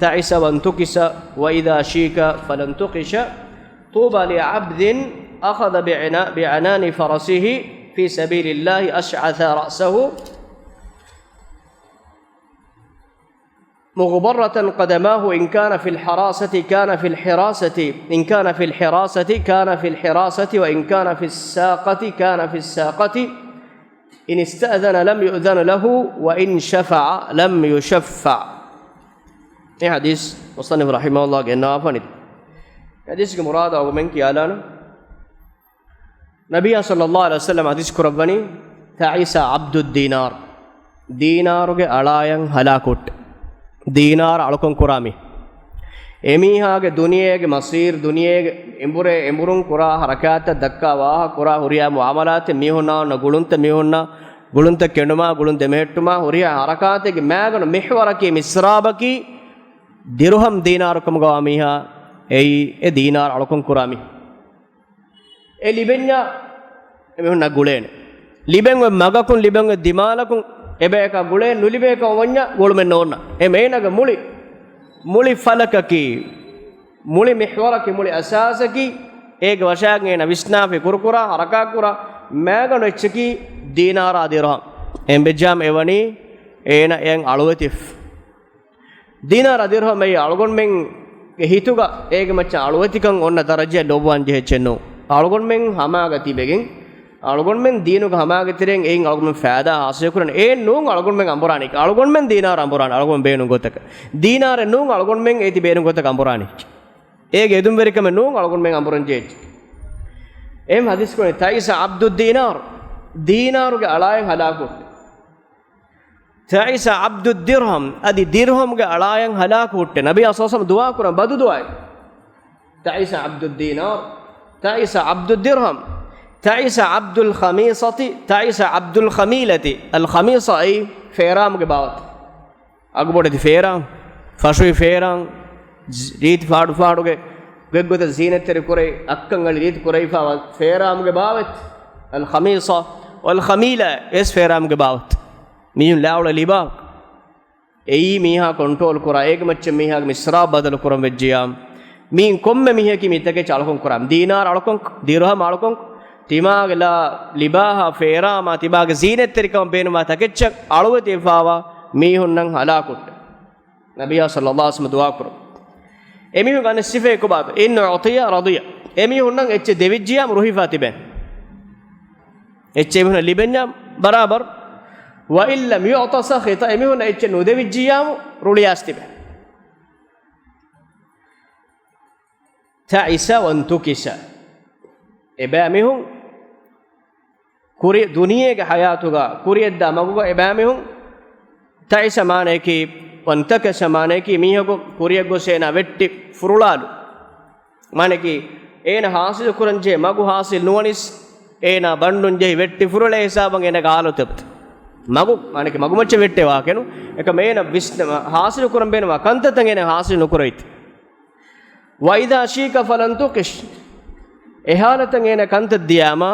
تعس وانتكس، وإذا شيك فلا انتقش. طوبى لعبد أخذ بعنا-، بعنان فرسه في سبيل الله أشعث رأسه مغبرة قدماه، إن كان في الحراسة كان في الحراسة، إن كان في الحراسة كان في الحراسة، وإن كان في الساقة كان في الساقة، إن استأذن لم يؤذن له، وإن شفع لم يشفع. އެ ޙަދީޘް މުޞައްނިފު ރަޙިމަހުﷲ ގެންނަވާފަނި. ޙަދީޘްގެ މުރާދު އަޅުގަނޑުމެން ކިޔާލާނަން. ނަބިއްޔާ ޞައްލައްލާހު ޢަލައިހި ވަސައްލަމް ޙަދީޘް ކުރައްވަނީ، تعس عبد الدينار، ދީނާރުގެ އަޅާޔަށް ހަލާކުވެއްޓެ. ދީނާރު އަޅުކަން ކުރާ މީ. އެމީހާގެ ދުނިޔޭގެ މަޞީރު، ދުނިޔޭގެ އެނބުރޭ، އެނބުރުން ކުރާ ޙަރަކާތްތައް، ދައްކާ ވާހަކަ، ކުރާ ހުރިހާ މުޢާމަލާތެއް، މީހުންނާ އޮންނަ ގުޅުންތައް، މީހުންނާ ގުޅުންތައް ކެނޑުމާ، ގުޅުން ދެމެހެއްޓުމާ، ހުރިހާ ހަރަކާތެއްގެ މައިގަނޑު މިޙްވަރަކީ، މިސްރާބަކީ، ދިރުހަމް ދީނާރު ކަމުގަވާ މީހާ އެއީ، އެ ދީނާރު އަޅުކަން ކުރާ މީހާ. އެ ލިބެންޏާ އެމީހުންނަށް ގުޅޭނެ. ލިބެން އޮތް މަގަކުން، ލިބެން އޮތް ދިމާލަކުން އެބަޔަކާ ގުޅޭ، ނުލިބޭކަށް އޮވަންޏާ ގުޅުމެއް ނޯންނާ. އެ އޭނާގެ މުޅި، މުޅި ފަލަކަކީ، މުޅި މިޙްވަރަކީ، މުޅި އަސާސަކީ، އޭގެ ވަށާގެން އޭނާ ވިސްނާފި ކުރުކުރާ، ހަރަކާތްކުރާ މައިގަނޑު އެއްޗަކީ ދީނާރާ ދިރުހަމް. އެހެންވެއްޖާމަ އެވަނީ އޭނާ އެއަށް އަޅުވެތިފަ. ދީނާރާ ދިރުހަމް އެއީ އަޅުގަނޑުމެންގެ ހިތުގަ އޭގެ މައްޗަށް އަޅުވެތިކަން އޮންނަ ދަރަޖައެއް ލޯބިވާން ޖެހޭ އެއްޗެއް ނޫން. އަޅުގަނޑުމެން ހަމާގަ ތިބެގެން، އަޅުގަނޑުމެން ދީނުގެ ހަމާގަ ތެރެއިން އެއިން އަޅުގަނޑުމެން ފައިދާ ހާސިލު ކުރަން. އެއެއް ނޫން އަޅުގަނޑުމެން އަނބުރާނީ. އަޅުގަނޑުމެން ދީނާރު އަނބުރާނެ. އަޅުގަނޑު ބޭނުން ގޮތަކަށް. ދީނާރެއް ނޫން އަޅުގަނޑުމެން އޭތި ބޭނުން ގޮތަކަށް އަނބުރާނީ. އޭގެ އެދުންވެރިކަމެއް ނޫން އަޅުގަނޑުމެން އަނބުރަން ޖެހޭ އެއްޗެއް. އެހެން ޙަދީޘް ކުރަނީ، ތައިސަ ޢަބްދުއްދީނާރު، ދީނާރުގެ އަޅާއަށް ހަލާކު ހުއްޓޭ. ތައިސަ ޢަބްދުއްދިރްހަމް، އަދި ދިރްހަމްގެ އަޅާއަށް ހަލާކު ހުއްޓޭ. ނަބިއްޔާ ޞައްލަﷲު ޢަލައިހި ވަސައްލަމަ ދުޢާ ކުރަން ބަދު ދުޢާއެއް. ތައިސަ ޢަބްދުއްދީނާރު، ތައިސަ ޢަބްދުއްދިރްހަމް، ތައިސަ ޢަބްދުލް ޚަމީޞަތި، ތައިސަ ޢަބްދުލް ޚަމީލަތި. އަލް ޚަމީޞާ އެއީ ފޭރާމުގެ ބާވަތް. އަގުބޮޑެތި ފޭރާން، ފަށުވި ފޭރާން، ޒި-، ރީތި ފާޑު ފާޑުގެ ގޮތްގޮތަށް ޒީނަތްތެރި ކުރެ، އައްކަން އަޅި ރީތި ކުރެވިފާވާ ފޭރާމުގެ ބާވަތް. އަލް ޚަމީޞާ ވަލް ޚަމީލާ، އެސް ފޭރާމުގެ ބާވަތް. މީހުން ލާއުޅޭ ލިބާ. އެއީ މީހާ ކޮންޓްރޯލް ކުރާ، އޭގެ މައްޗަށް މީހާގެ މިސްރާބް ބަދަލު ކުރަން ވެއްޖިޔާ، މީން ކޮންމެ މީހަކީ މި ތަކެއްޗަށް އަޅުކަން ކުރާ، ދީނާރު އަޅުކަން، ދިރުހަމް އަޅުކަން، ތިމާގެ ލާ ލިބާހާ ފޭރާމާ، ތިމާގެ ޒީނަތްތެރިކަމަށް ބޭނުންވާ ތަކެއްޗަށް އަޅުވެތިވެފާވާ މީހުންނަށް ހަލާކު ހުއްޓޭ. ނަބިއްޔާ ޞައްލަﷲު ޢަލައިހި ވަސައްލަމަ ދުޢާ ކުރަން. އެމީހުންގެ އަނެއް ސިފައެއް ކޮބާތޯ؟ އިން އުޢުޠިޔަ ރަޟިޔަ. އެމީހުންނަށް އެއްޗެއް ދެވިއްޖިޔާމަ ރުހިފާ ތިބޭނެ. އެއްޗެއް އެމީހުންނަށް ލިބެންޏާ ބަރާބަރު. ވައިން ލަމް ޔުޢްޠަ ސަޚިޠަ. އެމީހުންނަށް އެއްޗެއް ނުދެވިއްޖިޔާމަ ރުޅިއައިސް ތިބޭނެ. ތަޢިސަ ވަންތުކިސަ. އެބައިމީހުން ކުރި-، ދުނިޔޭގެ ޙަޔާތުގަ ކުރިއަށްދާ މަގުގަ އެބައިމީހުން، ތަޢިސަ މާނަޔަކީ، ވަންތަކަސަ މާނަޔަކީ، މީހަކު ކުރިއަށް ގޮސް އޭނާ ވެއްޓި ފުރުޅާލު. މާނަޔަކީ، އޭނަ ޙާޞިލު ކުރަންޖެހޭ މަގު ޙާޞިލު ނުވަނީސް، އޭނާ ބަނޑުން ޖެހި ވެއްޓި ފުރުޅޭ ހިސާބަށް އޭނަގެ ޙާލަތު އެބަތަ. މަގު، މާނަޔަކީ މަގުމައްޗަށް ވެއްޓޭ ވާހަކައެއް ނޫން. އެކަމަ އޭނަ ވިސްނަ-، ޙާޞިލު ކުރަން ބޭނުންވާ ކަންތައްތައް އޭނަ ޙާޞިލު ނުކުރެވިތަ. ވައިދާ ޝީކަ ފަލަން ތުޤިޝް. އެ ޙާލަތަށް އޭނަ ކަންތައް ދިޔާމާ،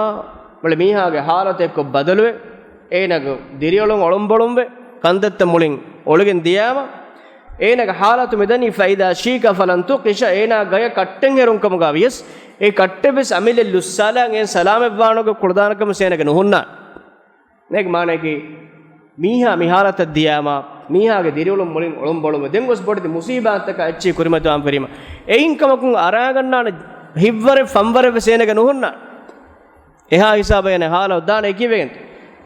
މުޅި މީހާގެ ޙާލަތެއްކޮށް ބަދަލުވެ، އޭނަގެ ދިރިއުޅުން އޮޅުންބޮޅުންވެ، ކަންތައްތައް މުޅިން އޮޅިގެން ދިޔާމަ، އޭނަގެ ޙާލަތު މިދަނީ، ފައިދާ ޝީކަ ފަލަން ތުޤިޝަ، އޭނާ ގަޔަށް ކައްޓެއް ހެރުން ކަމުގަ ވިޔަސް، އެ ކައްޓެއްވެސް އަމިއްލަ ލުއްސާލާ އޭނަ ސަލާމަތްވާނެ ގޮތް ކުޅަދާނެ ކަމެއް އޭނަގެ ނުހުންނާނެ. އޭގެ މާނައަކީ، މީހާ މި ޙާލަތަށް ދިޔާމާ، މީހާގެ ދިރިއުޅުން މުޅިން އޮޅުންބޮޅުންވެ، ދެން ގޮސް ބޮޑެތި މުޞީބާތްތަކާ އެއްޗެހި ކުރިމަތިވާން ފެށީމަ، އެއިން ކަމަކުން އަރާގަންނާނެ ހިތްވަރެއް ފަންވަރެއްވެސް އޭނަގެ ނުހުންނާނެ. އެހާ ހިސާބަށް އޭނަ ޙާލަށް އޮއްދާނެ އެކީ ވެގެން.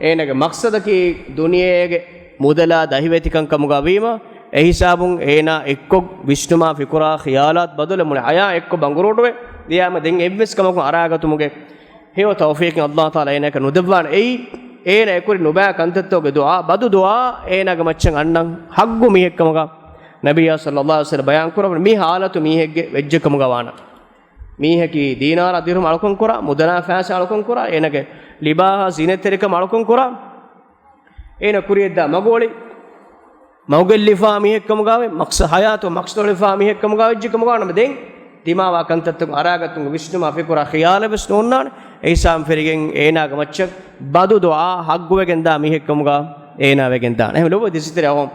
އޭނަގެ މަޤްޞަދަކީ ދުނިޔޭގެ މުދަލާ ދަހިވެތިކަން ކަމުގަ ވީމަ، އެހިސާބުން އޭނާ އެއްކޮށް ވިސްނުމާ ފިކުރާ ޚިޔާލާތު ބަދަލުވެ މުޅި ޙަޔާތް އެއްކޮށް ބަނގުރޫޓުވެ ދިޔާމަ، ދެން އެއްވެސް ކަމަކުން އަރާގަތުމުގެ ހެޔޮ ތައުފީޤެއް ﷲ ތަޢާލާ އޭނައަކަށް ނުދެއްވާނެ. އެއީ، އޭނަ އެކުރި ނުބައި ކަންތައްތަކުގެ ދުޢާ، ބަދު ދުޢާ އޭނާގެ މައްޗަށް އަންނަން ޙައްޤު މީހެއްކަމުގަ ނަބިއްޔާ ޞައްލަﷲު ޢަލައިހި ވަސައްލަމަ ބަޔާން ކުރައްވަނީ މި ޙާލަތު މީހެއްގެ ވެއްޖެކަމުގަ ވާނަމަ. މީހަކީ ދީނާރާ ދިރްހަމް އަޅުކަން ކުރާ، މުދަލާ ފައިސާ އަޅުކަން ކުރާ، އޭނަގެ ލިބާހާ ޒީނަތްތެރިކަމަށް އަޅުކަން ކުރާ، އޭނަ ކުރިއަށްދާ މަގު އޮޅި، މަގުގައި ލިބިފާ މީހެއްކަމުގައި، މަޤްޞަ-، ޙަޔާތު މަޤްޞަދު އޮޅިފާ މީހެއްކަމުގައި ވެއްޖެކަމުގަ ނަމަ ދެން ދިމާވާ ކަންތައްތަކުން އަރާގަތުން ވިސްނުމާ ފިކުރާ ޚިޔާލެއްވެސް ނޯންނާނެ. އެހިސާބުން ފެށިގެން އޭނާގެ މައްޗަށް ބަދު ދުޢާ ޙައްޤުވެގެންދާ މީހެއްކަމުގަ އޭނާ ވެގެންދާނެ. އެހެން ލޯބިވެތި ދިރިއުޅުންތެރިން،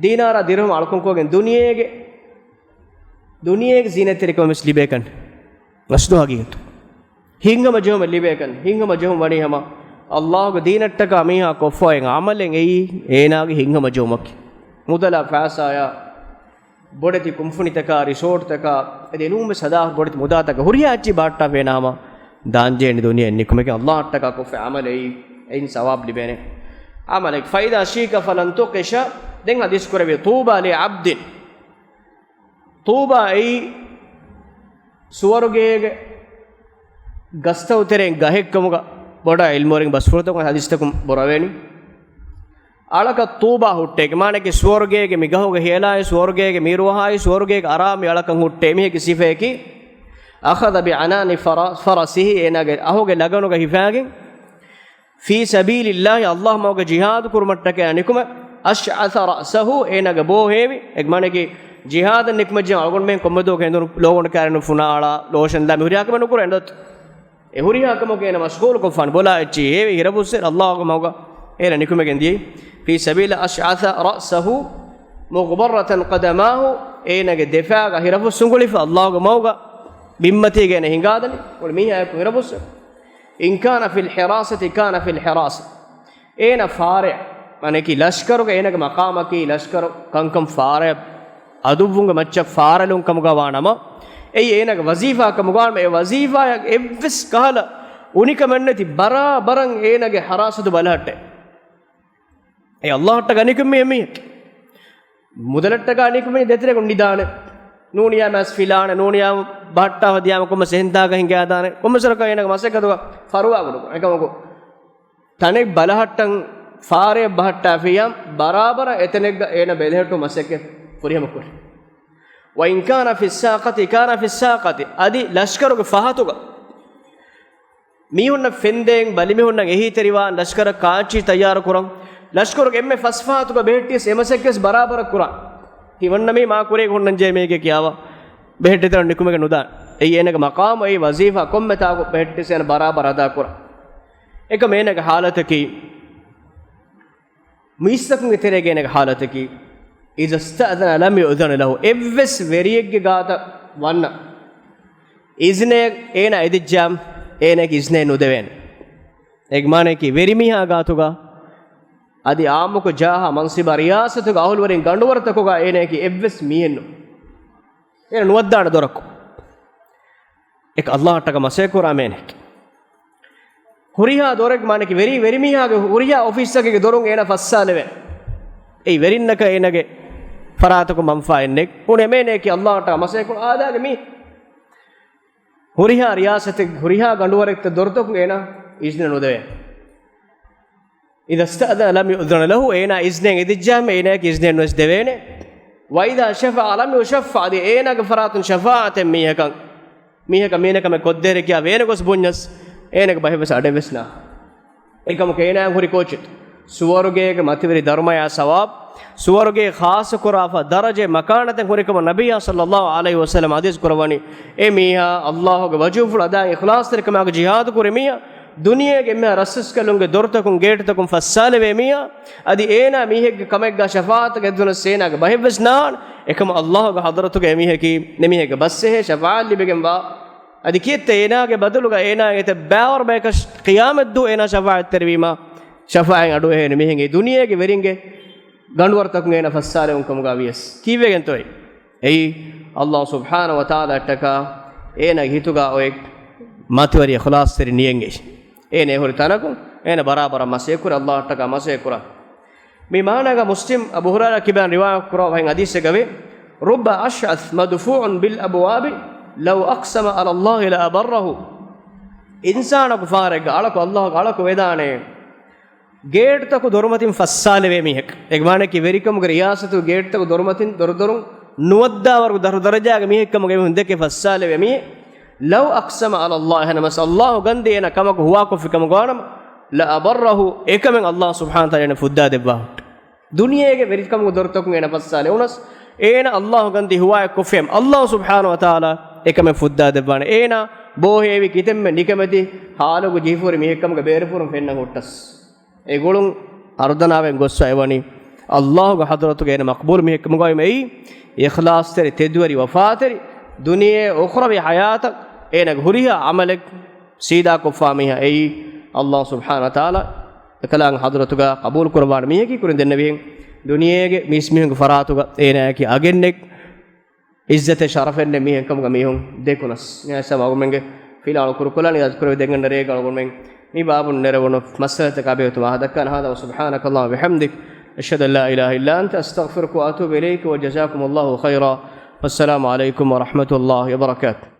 ދީނާރާ ދިރްހަމް އަޅުކަންކޮށްގެން ދުނިޔޭގެ، ދުނިޔޭގެ ޒީނަތްތެރިކަމެއް ވެސް ލިބޭކަށް ގަސްދު ހަގީގަތު. ހިތްހަމަޖެހުމެއް ލިބޭކަން، ހިތްހަމަޖެހުން ވަނީ ހަމަ ﷲގެ ދީނަށްޓަކާ މީހާ ކޮށްފައި އަމަލެއް އެއީ އޭނާގެ ހިތްހަމަޖެހުމަކީ. މުދަލާ ފައިސާޔާ ބޮޑެތި ކުންފުނިތަކާ، ރިސޯޓްތަކާ، އެދެނޫންވެސް ހަދާ ބޮޑެތި މުދާތަކަށް ހުރިހާ އެއްޗެއް ބަހައްޓާފައި ނަމަ، ދާންޖެހޭނެ ދުނިޔެ ނިކުމެގެން ﷲއަށްޓަކާ ކޮށްފަ އަމަލެއް އެއިން ސަވާބު ލިބޭނެ އަމަލެއް. ފައިދާ ޝީކަ ފަލަން ތުޤިޝަ، ދެން ޙަދީޘް ކުރެވި، ޠޫބާ ލިޢަބްދިން. ޠޫބާ އެއީ ސުވަރުގޭގެ ގަސްތައް ތެރެއިން ގަހެއްކަމުގަ ބޮޑަށް ޢިލްމުވެރިން ބަސްފުޅުތަކުން ޙަދީޘްތަކުން ބުރަވޭނީ. އަޅަކަށް ޠޫބާ ހުއްޓޭކި، މާނައަކީ ސުވަރުގޭގެ މި ގަހުގެ ހިޔަލާއި، ސުވަރުގޭގެ މި ރުވަހާއި، ސުވަރުގޭގެ އަރާ މި އަޅަކަށް ހުއްޓޭ. މީހެއްގެ ސިފައަކީ، އަޚަޛަ ބިޢަނާނި ފަރަ-، ފަރަސިހި، އޭނާގެ އަހުގެ ލަގަނުގަ ހިފާގެން، ފީ ސަބީލިއްލާހި، އައްލާހު މަގުގަ ޖިހާދު ކުރުމަށްޓަކައި ނިކުމެ، އަޝްޢަޘަ ރައްސަހު، އޭނާގެ ބޯ ހޭވި، އެ މާނައަކީ ޖިހާދަށް ނިކުމެއްޖެ އަޅުގަނޑުމެން ކޮންމެ ދުވަހަކު އެނދުނު ލޯގަނޑު ކާރިނު ފުނާޅާ، ލޯޝަން ލާ މި ހުރިހާ ކަމެއް ނުކުރޭ އެނދުނު. އެ ހުރިހާ ކަމަކު އޭނަ މަޝްޣޫލުކޮށްފާނެ ބޮލާ އެއްޗިހި ހޭވި ހިރަފުއްސެރި އައްލާހުގެ މަގުގަ އޭނަ ނިކުމެގެން ދިޔައީ. ފީ ސަބީލި އަޝްޢަޘަ ރައްސަހު މުޣްބައްރަތަން ޤަދަމާހު، އޭނަގެ ދެފާގަ ހިރަފުއްސުނގުޅިފަ އައްލާހުގެ މަގުގަ ބިންމަތީގަ އޭނަ ހިނގާދަނީ. މުޅި މީހާއެކު ހިރަފުއްސެރި. އިން ކާނަ ފިލް ޙިރާސަތި ކާނަ ފިލް ޙިރާސަ. އޭނަ ފާރެއް، މާނައަކީ ލަޝްކަރުގަ އޭނަގެ މަޤާމަކީ ލަޝްކަރު ކަންކަން ފާރެއް، އަދުއްވުންގެ މައްޗަށް ފާރެލުން ކަމުގަ ވާނަމަ، އެއީ އޭނަގެ ވަޒީފާ ކަމުގަ ވާނަމަ، އެ ވަޒީފާއަށް އެއްވެސް ކަހަލަ އުނިކަމެއް ނެތި ބަރާބަރަށް އޭނަގެ ޙަރާސަތު ބަލަހައްޓޭ. އެ އައްލާހަށްޓަކައި ނިކުމެ މީހެއް. މުދަލަށްޓަކައި ނިކުމެ ދޭތެރޭގަ ނިދާނެ. ނޫނިޔާ މަސް ފިލާނެ، ނޫނިޔާ ބަހައްޓާފަ ދިޔާމަ ކޮންމެސް އެހެންތާކަށް ހިނގާދާނެ. ކޮންމެސް ވަރަކަށް އޭނަގެ މަސައްކަތުގަ ފަރުވާ ކުޑަކޮށް. އެކަމަކު ތަނެއް ބަލަހައްޓަން ފާރެއަށް ބަހައްޓާފިއްޔާ ބަރާބަރަށް އެތަނެއްގަ އޭނަ ބެލެހެއްޓު މަސައްކަތް ފުރިހަމަ ކުރި. ވައިން ކާނަ ފިއްސާޤަތި ކާނަ ފިއްސާޤަތި. އަދި ލަޝްކަރުގެ ފަހަތުގަ މީހުންނަށް ފެންދޭން، ބަލިމީހުންނަށް އެހީތެރިވާން، ލަޝްކަރަށް ކާއްޗި ތައްޔާރު ކުރަން، ލަޝްކަރުގެ އެންމެ ފަސް ފަހަތުގަ ބެހެއްޓިޔަސް އެ މަސައްކަތް ބަރާބަރަށް ކުރަން. ހީވަންނަމީ މާ ކުރީގެ ހުންނަންޖެހޭ މީހެއްގެ ކިޔާވާ ބެހެއްޓި ތަނަށް ނިކުމެގެން ނުދާނެ. އެއީ އޭނަގެ މަޤާމު، އެއީ ވަޒީފާ ކޮންމެ ތާކު ބެހެއްޓިޔަސް އޭނަ ބަރާބަރަށް އަދާ ކުރަން. އެކަމަ އޭނަގެ ޙާލަތަކީ މީސްތަކުންގެ ތެރޭގަ އޭނަގެ ޙާލަތަކީ، إذا استأذن لم يؤذن له، އެއްވެސް ވެރިއެއްގެ ގާތަށް ވަންނަ އިޒްނެއް އޭނާ އެދިއްޖާމަ، އޭނާއަކީ އިޒްނެއް ނުދެވޭނެ. އޭގެ މާނައަކީ ވެރިމީހާ ގާތުގަ އަދި އާއްމުކޮށް ޖާހާ މަންސިބާ ރިޔާސަތުގެ އަހުލުވެރިން ގަނޑުވަރުތަކުގަ އޭނާއަކީ އެއްވެސް މީހެއްނު. އޭނަ ނުވައްދާނެ ދޮރަކު. އެކަ އައްލާހަށްޓަކައި މަސައްކަތް ކުރާ މީހެއް. ހުރިހާ ދޮރެއް މާނައަކީ ވެރި، ވެރިމީހާގެ ހުރިހާ އޮފީސްތަކެއްގެ ދޮރުން އޭނާ ފައްސާލެވޭ. އެއީ ވެރިންނަކަށް އޭނާގެ ފަރާތަކުން މަންފާއެއް ނެތް. އުނެމޭނެއަކީ އައްލާހަށްޓަކައި މަސައްކަތް ކުރާ އާދައިގެ މީހެއް. ހުރިހާ ރިޔާސަތެއް، ހުރިހާ ގަނޑުވަރެއްގެ ދޮރުތަކުން އޭނާ އިޒްނެއް ނުދެވޭ. إذا استأذن لم يؤذن له، އޭނާ އިޒްނެއް އެދިއްޖާމަ އޭނާއަކީ އިޒްނެއް ނުވެސް ދެވޭނެ. وإذا شفع لم يشفع، އަދި އޭނާގެ ފަރާތުން ޝަފާޢަތެއް މީހަކަށް، މީހަކަށް މީނަކަމެއް ކޮށްދޭނެ ކިޔާ ވޭނެ ގޮސް ބުންޏަސް، އޭނާގެ ބަހެއްވެސް އަޑެއްވެސް ނާ. އެކަމަކު އޭނާއަށް ހުރި ކޯޗެއް؟ ސުވަރުގޭގެ މަތިވެރި ދަރުމަޔާ ސަވާބު، ސުވަރުގޭ ޚާއްޞަ ކުރާފަ ދަރަޖަ މަކާނަތެއް ހުރިކަމަށް ނަބިއްޔާ ޞައްލައްލާހު ޢަލައިހި ވަސައްލަމަ ޙަދީޘް ކުރައްވަނީ، އެ މީހާ އައްލާހުގެ ވަޖްހުފުޅު އަދާ އިޚްލާޞްތެރިކަމާގެ ޖިހާދު ކުރި މީހާ، ދުނިޔޭގެ އެންމެހާ ރަސްރަސްކަލުންގެ ދޮރުތަކުން ގޭޓްތަކުން ފައްސާލެވޭ މީހާ، އަދި އޭނާ މީހެއްގެ ކަމެއްގާ ޝަފާޢަތަށް އެދުނަސް އޭނާގެ ބަހެއްވެސް ނާން. އެކަމަ އައްލާހުގެ ޙަޟްރަތުގަ އެމީހަކީ، އެމީހެއްގެ ބަސްއެހޭ ޝަފާޢަތް ލިބިގެންވާ. އަދި ކިއެއްތަ އޭނާގެ ބަދަލުގަ އޭނާ އެތައް ބައިވަރު ބަޔަކަށް ޤިޔާމަތްދުވަހު އޭނާ ޝަފާޢަތްތެރިވީމާ، ޝަފާޢަތް އަޑުއެހޭނެ މީހެއް އެ ދުނިޔޭގެ ވެރިންގެ ގަނޑުވަރުތަކުން އޭނާ ފައްސާލެވުން ކަމުގަ ވިޔަސް. ކީއްވެގެންތޯއޭ؟ އެއީ އައްލާހު ސުބްޙާނަހު ވަތަޢާލާއަށްޓަކާ އޭނާގެ ހިތުގަ އޮތް މަތިވެރި އިޚްލާޞްތެރި ނިޔަތް. އޭނާ އެ ހުރި ތަނަކުން އޭނާ ބަރާބަރަށް މަސައްކަތް ކުރޭ، އައްލާހަށްޓަކާ މަސައްކަތް ކުރާ. މި މާނާގަ މުސްލިމް އަބޫ ހުރައިރާ ކިބާން ރިވާޔަތް ކުރާ ވަހެއް ޙަދީޘެއްގައި، رب أشعث مدفوع بالأبواب لو أقسم على الله لأبره. އިންސާނަކު ފަހަރެއްގަ އަޅަކު އައްލާހުގެ އަޅަކު ވެދާނެ، ގޭޓްތަކު ދޮރުމަތިން ފައްސާލެވޭ މީހެއް. އޭގެ މާނައަކީ ވެރިކަމުގެ ރިޔާސަތު ގޭޓްތަކު ދޮރުމަތިން ދޮރުދޮރުން ނުވައްދާވަރު ދަރު ދަރަޖާގެ މީހެއްކަމުގައި މީހުން ދެކެ ފައްސާލެވޭ މީހެއް. لو أقسم على الله، ނަމަސް އައްލާހު ގަންދީ އޭނަ ކަމަކު ހުވާކޮށްފި ކަމަކު ވާނަމަ، لأبره، އެކަމެއް އައްލާހު ސުބްޙާނަހު ވަތަޢާލާ އޭނަ ފުއްދާ ދެއްވާ. ދުނިޔޭގެ ވެރިކަމުގެ ދޮރުތަކުން އޭނަ ފައްސާލެވުނަސް، އޭނަ އައްލާހު ގަންދީ ހުވާއެއް ކޮށްފިއެއް އައްލާހު ސުބްޙާނަހު ވަތަޢާލާ އެކަމެއް ފުއްދާ ދެއްވާނެ. އޭނަ ބޯހޭވި ކިތަންމެ ނިކަމެތި ހާލުގެ ޖީފުރި މީހެއްކަމުގެ ބޭރުފުރުން ފެންނަ ހުއްޓަސް. އެގުޅުން އަރުދަނާވެން ގޮއްސަ އެވަނީ، އައްލާހުގެ ޙަޟްރަތުގަ އޭނަ މަޤްބޫލު މީހެއްކަމުގައި މެއީ، އިޚްލާޞްތެރި ތެދުވެރި ވަފާތެރި، ދުނިޔެ އުޚްރަވީ ޙަޔާތަށް އޭނަގެ ހުރިހާ ޢަމަލެއް ސީދާކޮށްފާ މީހާ އެއީ، އައްލާހު ސުބްޙާނަހު ވަތަޢާލާ އެކަލާނގެ ޙަޟްރަތުގަ ޤަބޫލު ކުރައްވާނެ މީހަކީ. ކުރިން ދެންނެވިހެން ދުނިޔޭގެ މީސް މީހުންގެ ފަރާތުގަ އޭނާއަކީ އަގެއްނެތް، ޢިއްޒަތެއް ޝަރަފެއްނެތް މީހެއްކަމުގަ މީހުން ދެކުނަސް. މިއާ ސަމާ އަޅުގަނޑުމެންގެ ފިލާވަޅު ކުރުކޮށްލާނީ އަދި ކުރެވި ދެންގަނޑަރޭގަ އަޅުގަނޑުމެން މި ބާބުން ނެރެވުނު މައްސަލަތަކާ ބެހޭ ގޮތުން ވާހަކަ ދައްކާނެ. هذا وسبحانك اللهم وبحمدك، أشهد أن لا إله إلا أنت، أستغفرك وأتوب إليك، وجزاكم الله خيرا، والسلام عليكم ورحمة الله وبركاته.